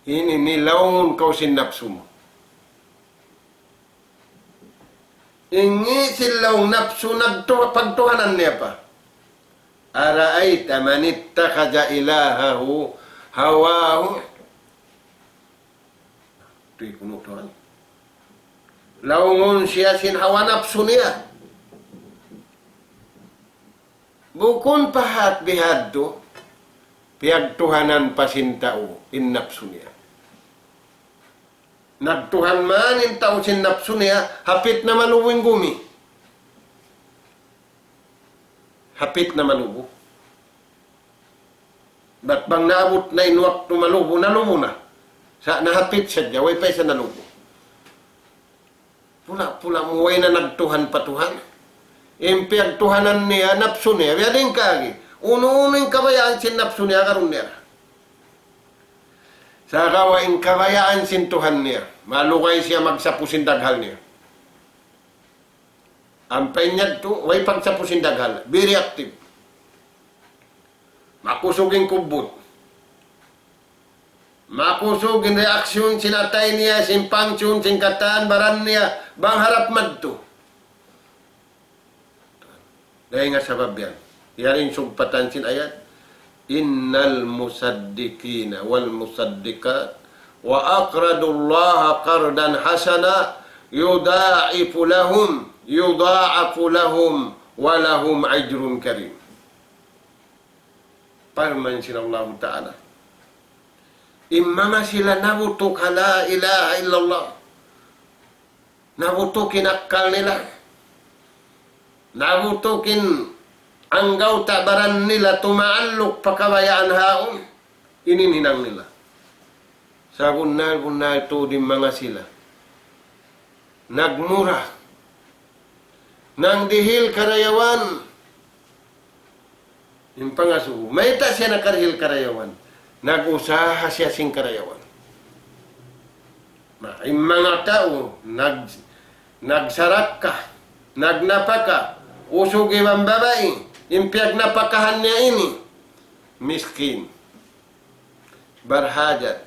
Ini ini laungun kaw sin napsu mu. Ini sin laung napsu nagtu-, pagtuhanan niya pa. أرأيت من اتخذ إلهه هواه. Tuy kunu' tuwan. Laungun siya sin hawa napsu niya. Bukun pa hat bihadtu, piyagtuhanan pa sin tau in napsu niya. Nagtuhan man in tau sin napsu niya, hapit na malubu in gumi. Hapit na malubu. Bat bang naabut na in waktu malubu, nalubu na. Sa' nahapit sadja, way pa isab nalubu. Pula-pula mu way na nagtuhan pa Tuhan. In piyagtuhanan niya, napsu niya. Biya' diin kaagi. Unu-unu in kabayaan sin napsu niya, agarun niya. Sagawa' in kabayaan sin Tuhan niya, malugay siya magsapu sin daghal niya. Ampa in yadtu, way pagsapu sin daghal, very active. Makusug in kubbut. Makusug in reaksyon sin atay niya, sin function, sin katan, baran niya, bang harap madtu. Dayn ha sabab yan. Yari in sugpatan sin ayat. إن المصدقين والمصدقات وأقرضوا الله قرضا حسنا يضاعف لهم يضاعف لهم ولهم أجر كريم. Parman sin Allahu Ta'ala. In manga sila nabutuk ha la ilaha illallah. Nabutuk in akkal nila. Nabutuk in anggawta' baran nila tumaalluk pa kabayaan haun. Ini in hinang nila. Sabunnal-bunnal tuud in manga sila nagmura, nagdihil karayawan. In pangasubu, mayta' siya nakarihil karayawan? Nag-usaha siya sin karayawan. Na, in manga tau, nag-, nagsarakka, nagnapaka, usug iban babai, in piyagnapakahan niya ini, miskin, barhajat.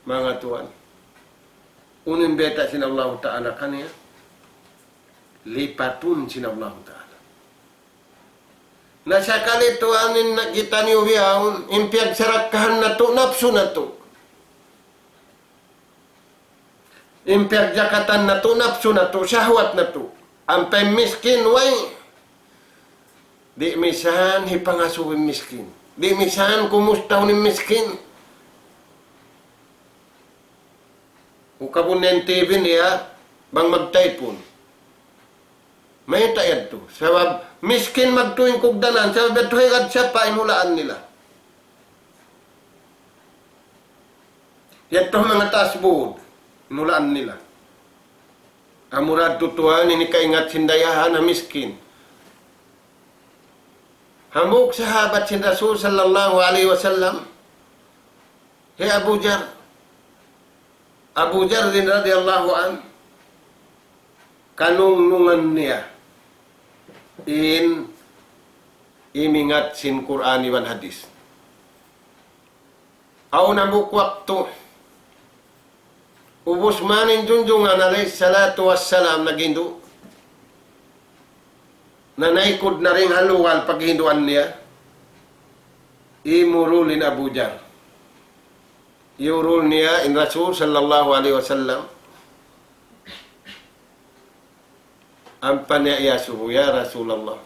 Manga tuwan, unu in bayta' sin Allahu Ta'ala kaniya? Lipatun sin Allahu Ta'ala. Na sakali tuwan in na-, kitaniyu bihaun, in piyagsarakkahan natu', napsu natu'. In piyagjakatan natu', napsu natu', shahwat natu'. Ampa in miskin, way. Di' misan hipangasubu in miskin. Di' misan kumustahun in miskin. Ukabun na in T V niya, bang magtaypun. Mayta' yadtu? Sabab miskin magtuy in kugdanan, sabab yadtu higad sapa in hulaan nila. Yadtu manga taas buud, in hulaan nila. Amura tuwan ini kaingat sin dayahan ha miskin. Hambuuk sahabat sin Rasul sallallahu alayhi wasallam, hi Abu Jar. Abu Jar radiyallahu anhu, kanungnungan niya in imingat sin Qur'an iban hadith. Awn hambuuk waktu, ubus man in Junjungan alayhi salatu wassalam naghindu', nanaykud na dayn ha lugal paghinduan niya, imurul in Abu Jar. Iyurul niya in Rasul sallallahu alayhi wasallam. Ampa niya iyasubu, "Ya Rasulullah,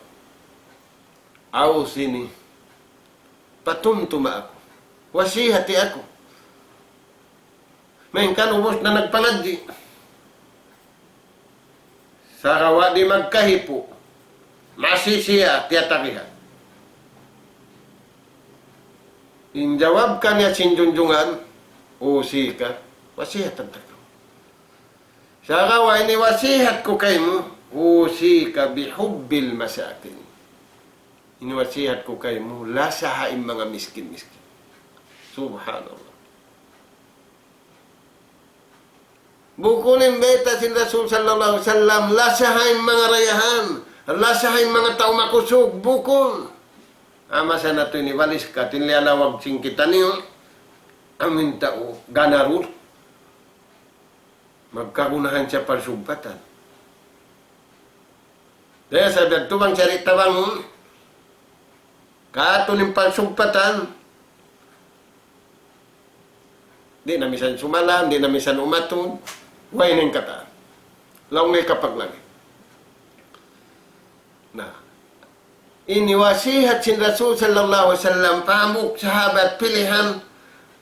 awsini, patumtuma aku, wasihati aku. Malayngkan ubus na nagpangadji'. Sagawa' di' magkahipu', masi siya tiyatarihan." In jawab kaniya sin Junjungan, "Usika, wasihatan ta kaw. Sagawa' ini wasihat ku kaymu, usika bihubbil masakin. Ini wasihat ku kaymu, lasaha in manga miskin-miskin." Subhanallah. Bukun in bayta' sin Rasul sallallahu alayhi wasallam, lasaha in manga dayahan, lasaha in manga tau makusug, bukun. Masa natu' ini walis ka, tinliya lawag sin kitaniyu, amu in tau ganarul. Magkagunahan siya parsugpatan. Dayn ha sabab yadtu bang sari' ta bangun, katu' in parsugpatan, Di' na misan sumalam, di' na misan umatud, way na in katan. Laung na ikapaglagi. Na, ini wasihat sin Rasul sallallahu alayhi wasallam pa hambuuk sahabat pilihan,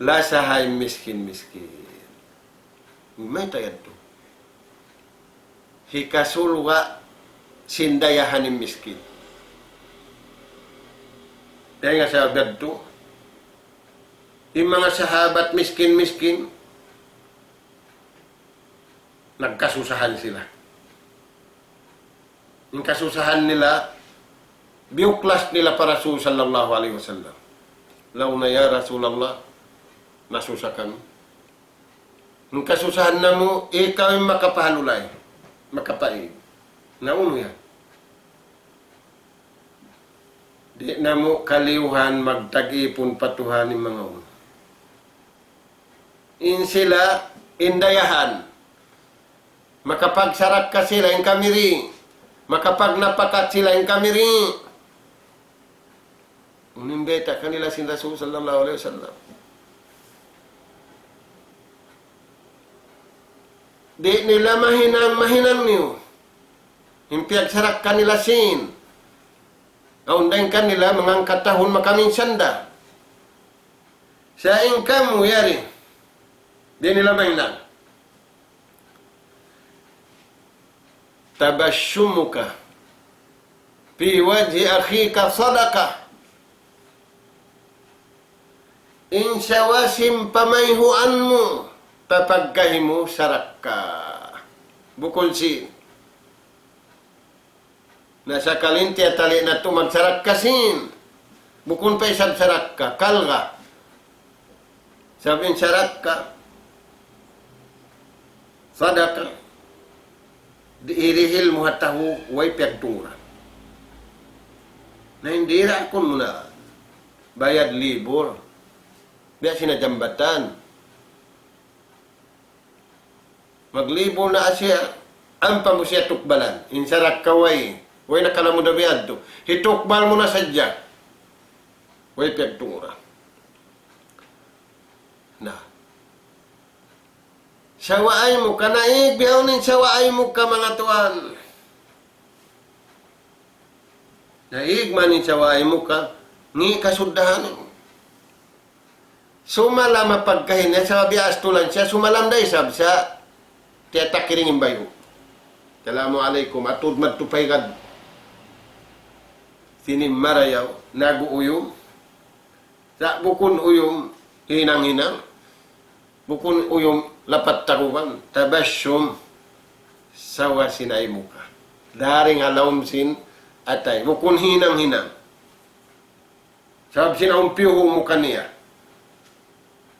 lasaha in miskin-miskin. Mayta' yadtu? Hikasulga' sin dayahan in miskin. Dayn ha sabab yadtu, in manga sahabat miskin-miskin, nagkasusahan sila. In kasusahan nila, biyuklas nila pa Rasul sallallahu alayhi wasallam. Laung na, "Ya Rasulullah, nasusa kami." In kasusahan namu', ikaw in makapahalulay, makapaig. Na unu yan? Di' namu' kaliyuhan magtag-ipun pa Tuhan in manga unu. In sila, in dayahan. Makapagsarakka sila, in kami di'. Makapagnapakat sila, in kami di'. Unu in bayta' kanila sin Rasul sallallahu alayhi wasallam? Di' nila mahinang, mahinang niyu in piyagsarakka nila sin. Awn dayn kanila manga hangkatahun makaminsan da. Sa' in kamu yari, di' nila mahinang. تبشمك في وجه أخيك صدقة. In sawa sin pamayhuan mu, papagkahi mu sarakka. Bukun sin Na sakali in tiyatali' natu' magsarakka sin. Bukun pa isab sarakka, kalga. Sabab in sarakka, sadaka, di' hirihil mu ha tau way piyagtunguran. Na in dira kun mu na bayad libur. Biya' sin ha jambatan. Maglibul na siya, ampa mu siya tukbalan. In sarakka way, way na kalamud da biyadtu. Hitukbal mu na sadja. Way piyagtunguran. Na. Sawaay mu ka, naig bihaun in sawaay mu ka, manga tuwan. Naig man in sawaay mu ka, ngi' kasuddahan. Sumalam ha pagkahi niya, sabab biya' astulan siya, sumalam da isab sa tiyatakiring in bayu'. Assalamu alaykum, atud madtu pa higad. Sin marayaw, nag-uuyum. Sa' bukun uyum, hinang-hinang. Bukun uyum, lapat taruban. Tabassum, sawa sin ay muka. Daring ha lawm sin atay. Bukun hinang-hinang. Sabab sin awn piyuhu' muka niya.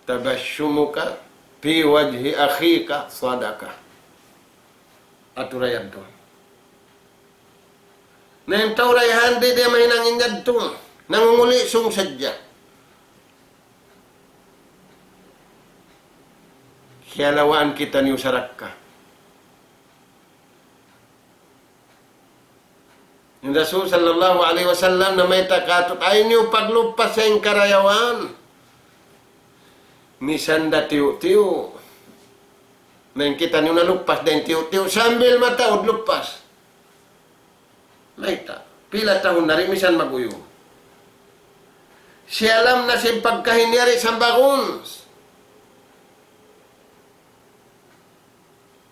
تبشمك في وجه أخيك صدقة. Aturayan tu. Na in tau dayahan di' da mahinang in yadtu. Nangunguli' sung sadja. Kiyalawaan kitaniyu sarakka. In Rasul sallallahu alayhi wasallam namayta' kātu', ayaw niyu pagluppas in karayawan. Misan da tiyu'-tiyu'. Na in kitaniyu naluppas da in tiyu'-tiyu', sambil mataud luppas. Mayta', pila tahun na di' misan mag-uyum. Siyalam na sin pagkahi niya di' sambagun.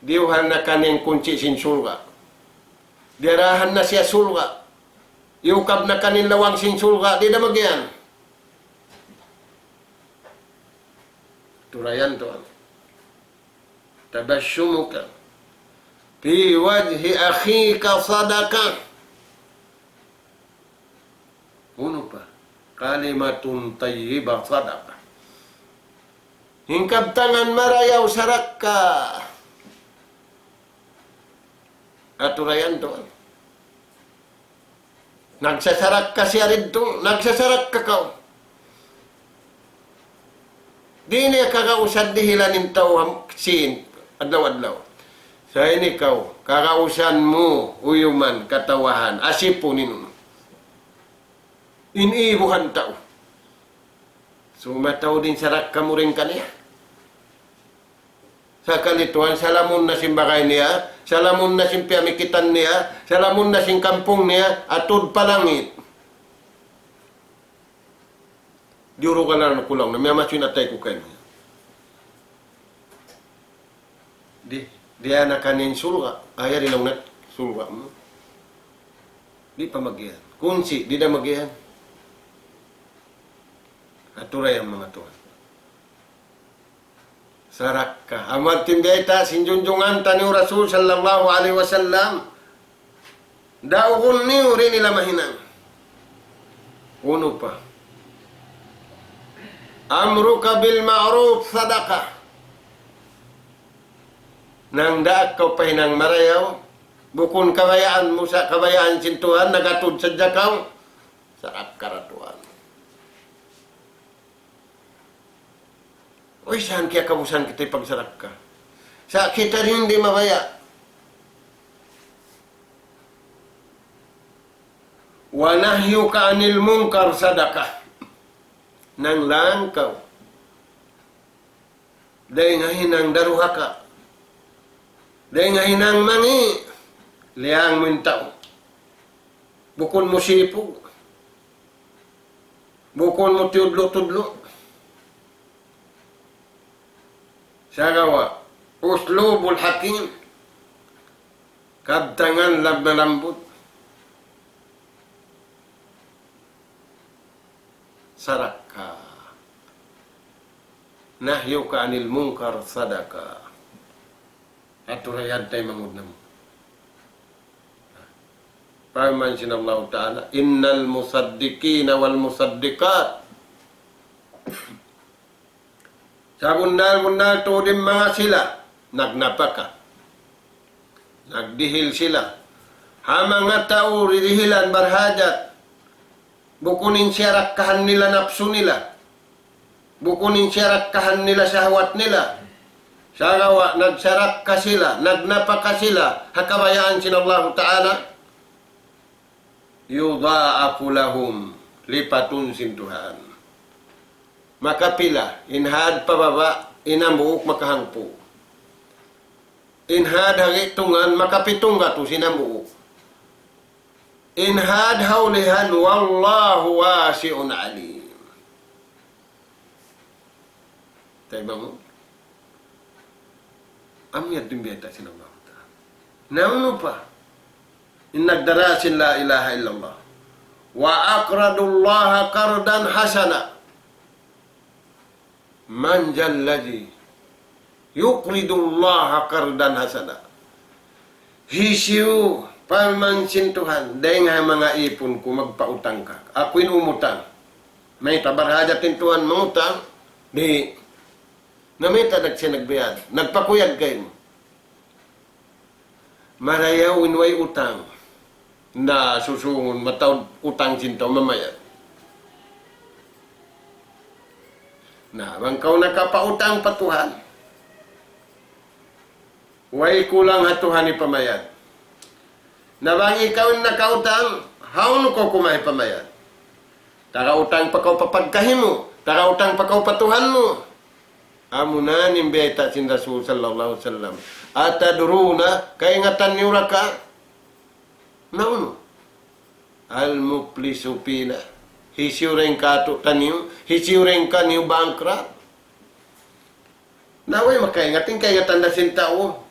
Diyuhal na kaniya in kunsi' sin surga'. Diyarahan na siya surga'. Iyukab na kaniya in lawang sin surga'. Di' da magiyan. Turayan tu. تبشمك في وجه أخيك صدقة. Unu pa? كلمة طيبة صدقة. In kabtangan marayaw sarakka. Aturayan tu. Nagsasarakka siya didtu, nagsasarakka kaw. Di' niya kagausan dihilan in tau ham-, sin, adlaw-adlaw. Sa' ini kaw, kagausan mu, uyuman, katawahan, asipun in unu. In ibuhan tau. Sumataud in sarakka mu dayn kaniya. Sakali tuwan, salamun na sin bagay niya, salamun na sin piyamikitan niya, salamun na sin kampung niya, atud pa langit. Diyurugan na kulang na, miyamasu in atay ku kaniya. Di, di' na kanin surga', ayaw di' laung na surga' mu. Di' pa magiyan. Kunsi, di' na magiyan. Aturay in manga tuwan. Sarakka. Amu in biyayta' sin junjungan taniyu Rasul sallallahu alayhi wasallam. Daugun niyu di' nila mahinang. Unu pa? أمرك بالمعروف صدقة. Nangdaak kaw pa hinang marayaw, bukun kabayaan mu sa, kabayaan sin Tuhan, nagatud sadja kaw, sarakka ra tuwan. Uy, saan kiyakabusan kita pagsarakka? Sa' kita di' mabaya'. ونهيك عن المنكر صدقة. Nanglang kaw dayn ha hinang daruhaka, dayn ha hinang mangi', liyang mu in tau. Bukun mu sipug. Bukun mu tiyudlu'-tudlu'. Sagawa', أسلوب الحكيم, kabtangan lab-, malambut. Sarakka. نهيك عن المنكر صدقة. Aturay in taymanghud namu'. Parman sin Allahu Ta'ala, إن المصدقين والمصدقات. Sabunnal-bunnal tuud in manga sila nagnapaka, nagdihil sila ha manga tau dihilan barhajat. Bukun in siyarakkahan nila napsu nila. Bukun in siyarakkahan nila shahwat nila. Sagawa' nagsarakka sila, nagnapaka sila ha kabayaan sin Allahu Ta'ala. يضاعف لهم, lipatun sin Tuhan. Makapila, in had pa baba', in hambuuk makahangpu'. In had ha gi'tungan, makapitung gatus in hambuuk. In had ha ulihan, والله واسع عليم. Taymanghud. Amu yan in biyayta' sin Allahu Ta'ala. Na unu pa? In nagdara sin لا إله إلا الله. وأقرضوا الله قرضا حسنا. من ذا الذي يقرض الله قرضا حسنا. Hisiyu, parman sin Tuhan, dayn ha manga ipun ku magpautang ka. Aku in umutang. Mayta', barhajat in Tuhan mangutang? Di'. Na mayta' da siya nagbayad, nagpakuyag kaymu? Marayaw in way utang. Na susungun mataud utang sin tau mamayad. Na bang kaw nakapautang pa Tuhan, way kulang ha Tuhan hipamayad. Na bang ikaw in nakautang, hawnu kaw kumawa' hipamayad? Taga utang pa kaw pa pagkahi mu, taga utang pa kaw pa Tuhan mu. Amuna in biyayta' sin Rasul sallallahu alayhi wasallam. أتدرون, kaingatan niyu ra ka? Naunu? المفلس فينا. Hisiyu dayn kātu'niyu, hisiyu dayn kaniyu bankrupt? Na way makaingat, in kaingatan da sin tau.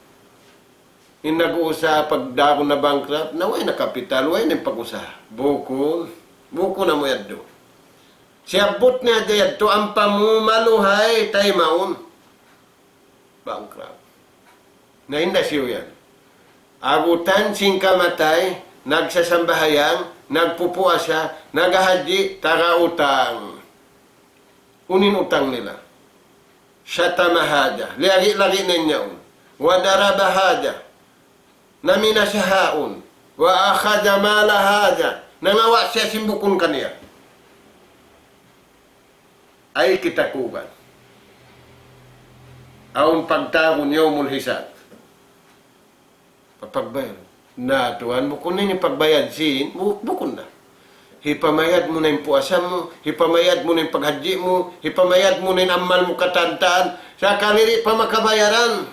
In nag-usaha pagdagun na bankrupt, na way na kapital, way na in pag-usaha. Bukun, bukun amu yadtu. Siyabbut niya hadja yadtu, ampa mu maluhay taymaun. Bankrupt. Na in da siyu yan. Abutan sin kamatay, nagsasambahayang, nagpupuasa, naghahadji, taga utang. Unu in utang nila? شتم هذا, liyagi'-lagi' niya yaun. وضرب هذا, namina siya haun. وأخذ مال هذا, nangawa' siya sin bukun kaniya. Ay kita kuban. Awn pagtawagun يوم الحساب. Papagbayad. Na, tuwan, bukun na ini pagbayad sin, bu-, bukun na. Hipamayad mu na in puasa mu, hipamayad mu na in paghadji mu, hipamayad mu na in amal mu katan-katan, sakali di' pa makabayaran.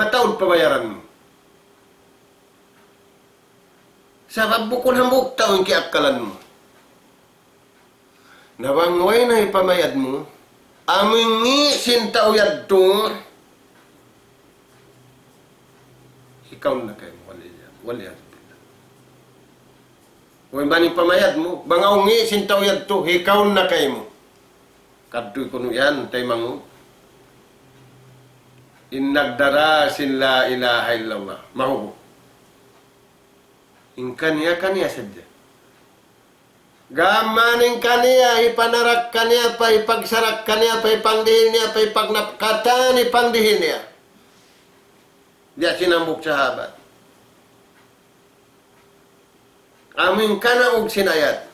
Pataud pabayaran mu. Sabab bukun hambuuk tau in kiyaakkalan mu. Na bang way na hipamayad mu, amu in ngi' sin tau yadtu, hikaun na kaymu, wal iyad-, wal iyadhu billah. Way man hipamayad mu, bang awn ngi' sin tau yadtu, hikaun na kaymu. Kadtu kunu' yan, taymanghud. In nagdara sin la ilaha illallah. Mahubu. In kaniya, kaniya sadja. Gam mayan in kaniya, hipanarak kaniya pa, hipagsarak kaniya pa, hipangdihil niya pa, hipagnapkatan, hipangdihil niya. Biya' sin hambuuk sahabat. Amu in kanaug sin ayat.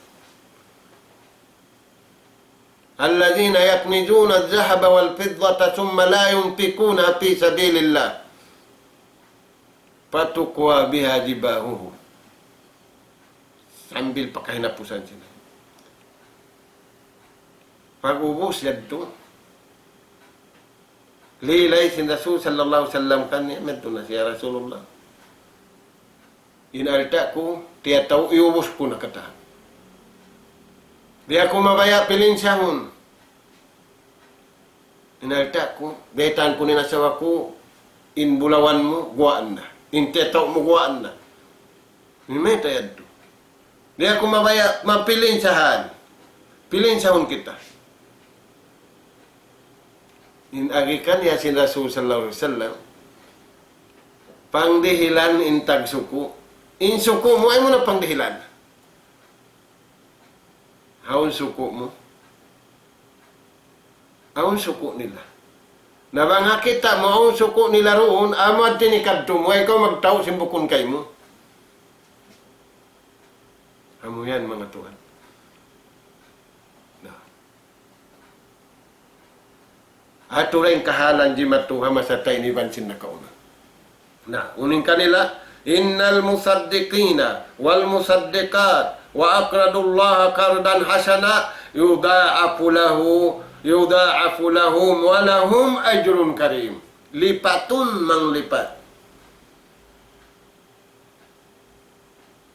الذين يكنزون الذهب والفضة ثم لا ينفقونها في سبيل الله فتكوى بها جباههم. Sambil pa kahinapusan sila. Pag'ubus yadtu, lilay sin Rasul sallallahu alayhi wasallam kaniya, madtu na siya, "Ya Rasulullah, in alta' ku, tiyatau, iyubus ku na katan. Di' aku mabaya' pilinsahun. In alta' ku, baytaan ku na in asawa ku, in bulawan mu, guwaan na. In tiyatau mu, guwaan na. Mayta' yadtu? Di' aku mabaya' mapilinsahan. Pilinsahun kita." In agi kaniya sin Rasul sallallahu alayhi wasallam, pangdihilan in tagsuku'. In suku' mu, ayaw mu na pangdihilan. Hawnu in suku' mu? Awn suku' nila. Na bang ha kita' mu awn suku' nila duun, amu hati ni kadtu mu, ikaw magtau' sin bukun kaymu. Amu yan, manga tuwan. Na. Atu ra in kahalan jimatu ha masa tayni iban sin nakauna. Na, unu in kanila, إن المصدقين والمصدقات وأقرضوا الله قرضا حسنا يضاعف له، يضاعف لهم ولهم أجر كريم. Lipatun manglipat.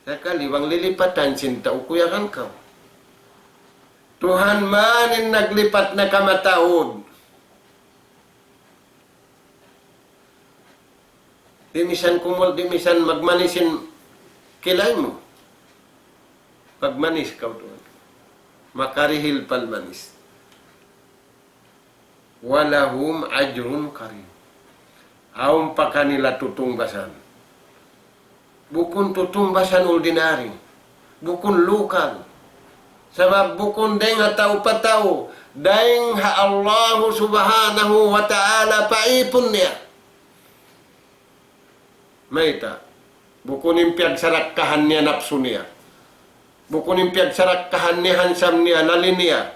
Sakali bang lilipatan sin tau, kuyagan kaw. Tuhan man in naglipat na kamataud. Di' misan kumul, di' misan magmanis in kilay mu. Pagmanis kaw tuwan. Makarihil pagmanis. ولهم أجر كريم. Awn pa kanila tutungbasan. Bukun tutungbasan ordinary. Bukun lokal. Sabab bukun dayn ha tau pa tau. Dayn ha Allahu Subhanahu wa Ta'ala pa ipun niya. Mayta'? Bukun in piyagsarakkahan niya napsu niya. Bukun in piyagsarakkahan niya hansam niya, lali niya,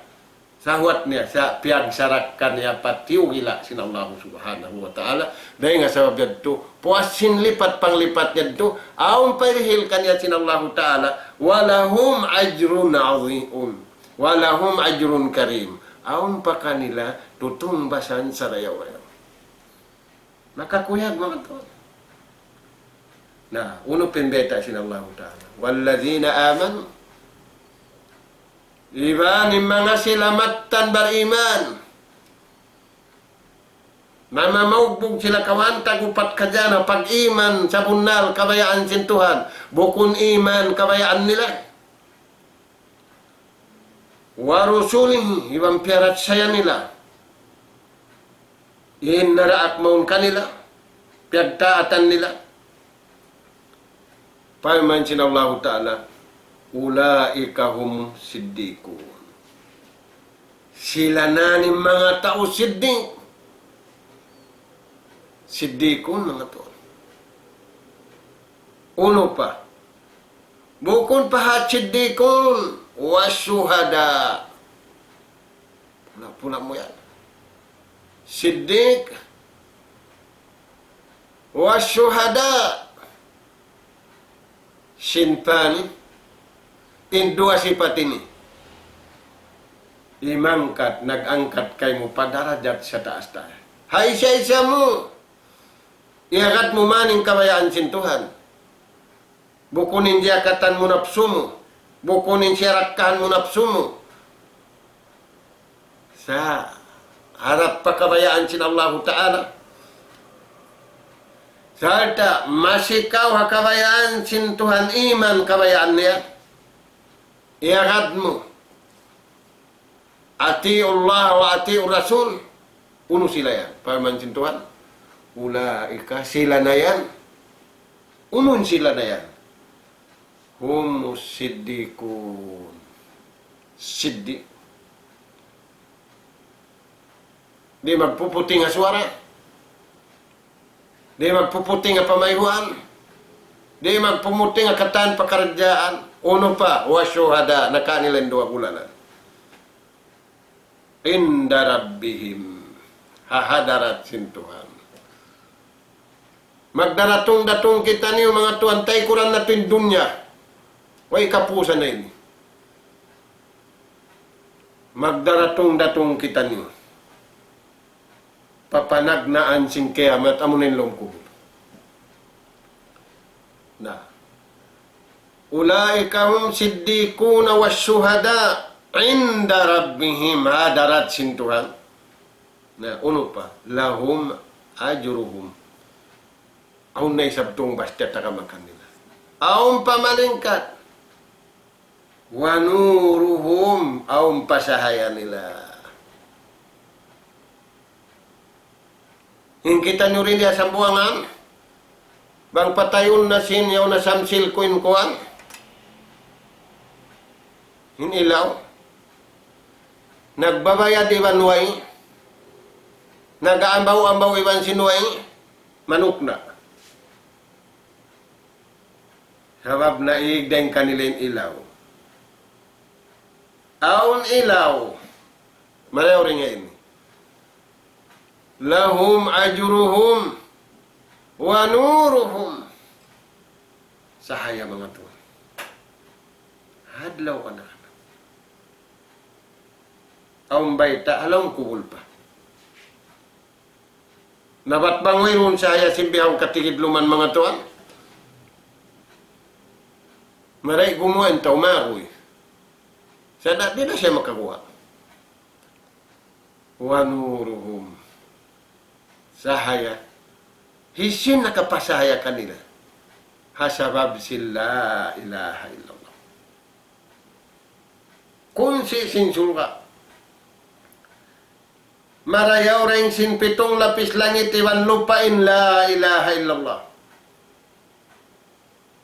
sahwat niya, sa' piyagsarakka niya pa tiyugila' sin Allahu Subhanahu wa Ta'ala. Dayn ha sabab yadtu, puas sin lipat panglipat yadtu, awn pa hirihil kaniya sin Allahu Ta'ala, ولهم أجر عظيم، ولهم أجر كريم. Awn pa kanila tutungbasan sarayaw-rayaw. Makakuyag manga tuwan. Na, unu pa in bayta' sin Allahu Ta'ala? والذين آمنوا. Iban in manga sila mattan bariman. Mamamaugbug sila kawaan tag upat khajana, pag-iman sabunnal kabayaan sin Tuhan. Bukun iman kabayaan nila. ورسله, iban piyaratsaya nila. In naraak mawn kanila, piyagtaatan nila. Parman sin Allahu Ta'ala, أولئك هم الصديقون. Sila na in manga tau siddiq. Siddiqun manga tau. Unu pa? Bukun pa ha siddiqun, والشهداء. Pula-pula mu yan. Siddiq, والشهداء. Sinfani, in duwa sipat ini. Imangkat, nag-angkat kaymu pa darajat sataas-taas. Ha isa-isa mu. Iyagad mu man in kabayaan sin Tuhan. Bukun in diyakatan mu napsu mu. Bukun in siyarakkahan mu napsu mu. Sa' harap pa kabayaan sin Allahu Ta'ala. Sarta' masi kaw ha kabayaan sin Tuhan, iman kabayaan niya. Iyagad mu. أطيعوا الله وأطيعوا الرسول. Unu sila yan? Parman sin Tuhan. أولئك, sila na yan. Unu in sila na yan? هم الصديقون. Siddiq. Di' magpuputing ha suwara. Di' magpuputing ha pamayhuan. Di' magpumuting ha katan pakaradjaan. Unu pa, والشهداء, nakaani lain duwa bulanan. عند ربهم. Ha hadarat sin Tuhan. Magdaratung-datung kitaniyu, manga tuwan, taykuran natu' in dunya. Way kapusan na ini. Magdaratung-datung kitaniyu. Papanagnaan sin kiyamat, amuna in lawm kubul. Na. أولئك هم الصديقون والشهداء عند ربهم, hadarat sin Tuhan. Na, unu pa, لهم أجرهم. Awn na isab tungbas tiyatagama kanila. Awn pa malingkat. ونورهم, awn pa sahaya nila. In kitaniyu rin di ha sambuwangan, bang patayun na sin yaun na samsil ku in kuwan, in ilaw. Nagbabayad iban way, nag-aambaw-ambaw iban sin way, manuk na. Sabab naig dayn kanila in ilaw. Awn ilaw. Marayaw rin nga ini. لهم أجرهم ونورهم. Sahaya manga tuwan. Hadlaw anak-anak. Awn bayta', ha lawm kubul pa. Na bat bang wayruun sahaya sin bihaun katigidluman manga tuwan. Maray gumuwa' in tau maguy. Sa' di' na siya makaguwa'. ونورهم. Sahaya. Hisiyu in nakapasahaya kanila? Ha sabab sin لا إله إلا الله. Kunsi' sin surga'. Marayaw dayn sin pitung lapis langit iban lupa' in لا إله إلا الله.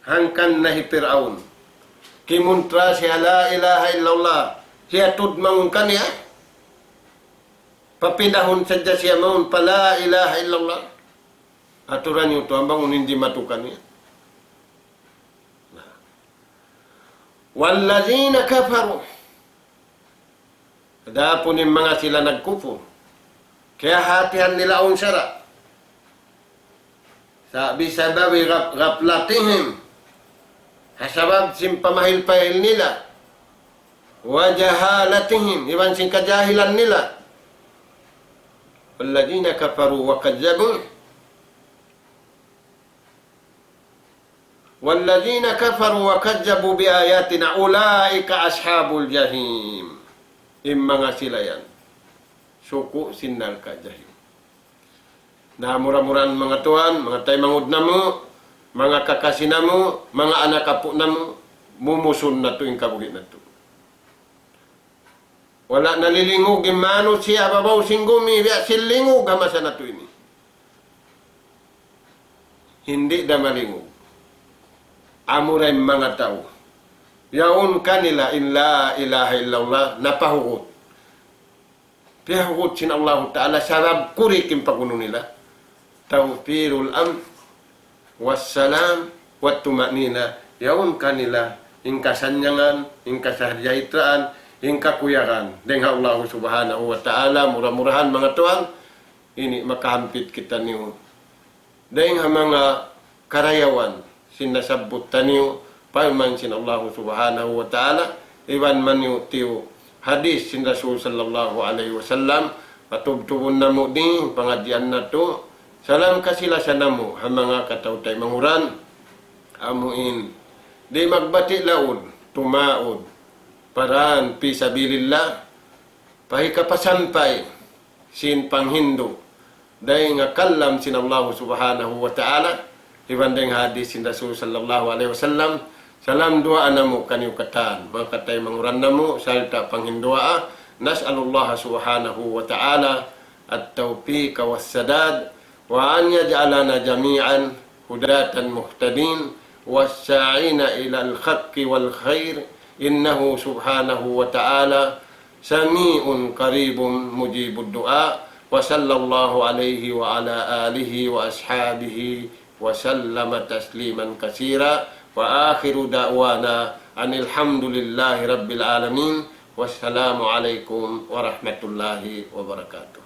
Hangkan na hi Pir'aun. Kimuntra siya لا إله إلا الله. Hiyatud mangun kaniya. Papindahun sadja siya mawn pa لا إله إلا الله. Aturan niyu tuwan bang unu in dimatu kaniya. والذين كفروا. Adapun in manga sila nagkupur, kiyahatihan nila awn sara'. Sa' بسبب غف-، غفلتهم. Ha sabab sin pamahil-pahil nila. وجهالتهم. Iban sin kajahilan nila. والذين كفروا وكذبوا والذين كفروا وكذبوا بآياتنا أولئك أصحاب الجحيم. In manga sila yan, suku' sin narka' jahim. Na mura-murahan manga tuwan, manga taymanghud namu', manga kakasi namu', manga anak apu' namu', mumusun natu' in kabuhi' natu'. Wala' nalilingug in manusiya' ha babaw sin gumi, biya' sin lingug ha masa natu' ini. Di' da malingug. Amura in manga tau yaun kanila in لا إله إلا الله, napahugut. Piyahugut sin Allahu Ta'ala, sabab kurik in pag'unu nila. توفير الأمن والسلام والطمأنينة. Yaun kanila in kasannyangan, in kasahajahtraan, in kakuyagan dayn ha Allahu Subhanahu wa Ta'ala. Mura-murahan manga tuwan, ini makahampit kitaniyu dayn ha manga karayawan sin nasabbut taniyu, parman sin Allahu Subhanahu wa Ta'ala, iban maniyu-tiyu hadis sin Rasul sallallahu alayhi wasallam. Patubtubun namu' di pangadjian natu', Salam kasi-lasa namu' ha manga kataw-taymanghuran, amu in di' magbati' laud, tumaud, pa dān fi sabilillah, pa hikapasampay sin panghindu' dayn ha kalam sin Allah Subhanahu wa Ta'ala, iban dayn ha hadith sin Rasul sallallahu alayhi wasallam. Salam duwaa namu' kaniyu katan, manga kataymanghuran namu', sarta' panghinduwaa. نسأل الله سبحانه وتعالى التوفيق والسداد، وأن يجعلنا جميعا هداة مهتدين، والساعين إلى الحق والخير، إنه سبحانه وتعالى سميع قريب مجيب الدعاء. وصلى الله عليه وعلى آله وأصحابه وسلم تسليما كثيرا. وآخر دعوانا أن الحمد لله رب العالمين. والسلام عليكم ورحمة الله وبركاته.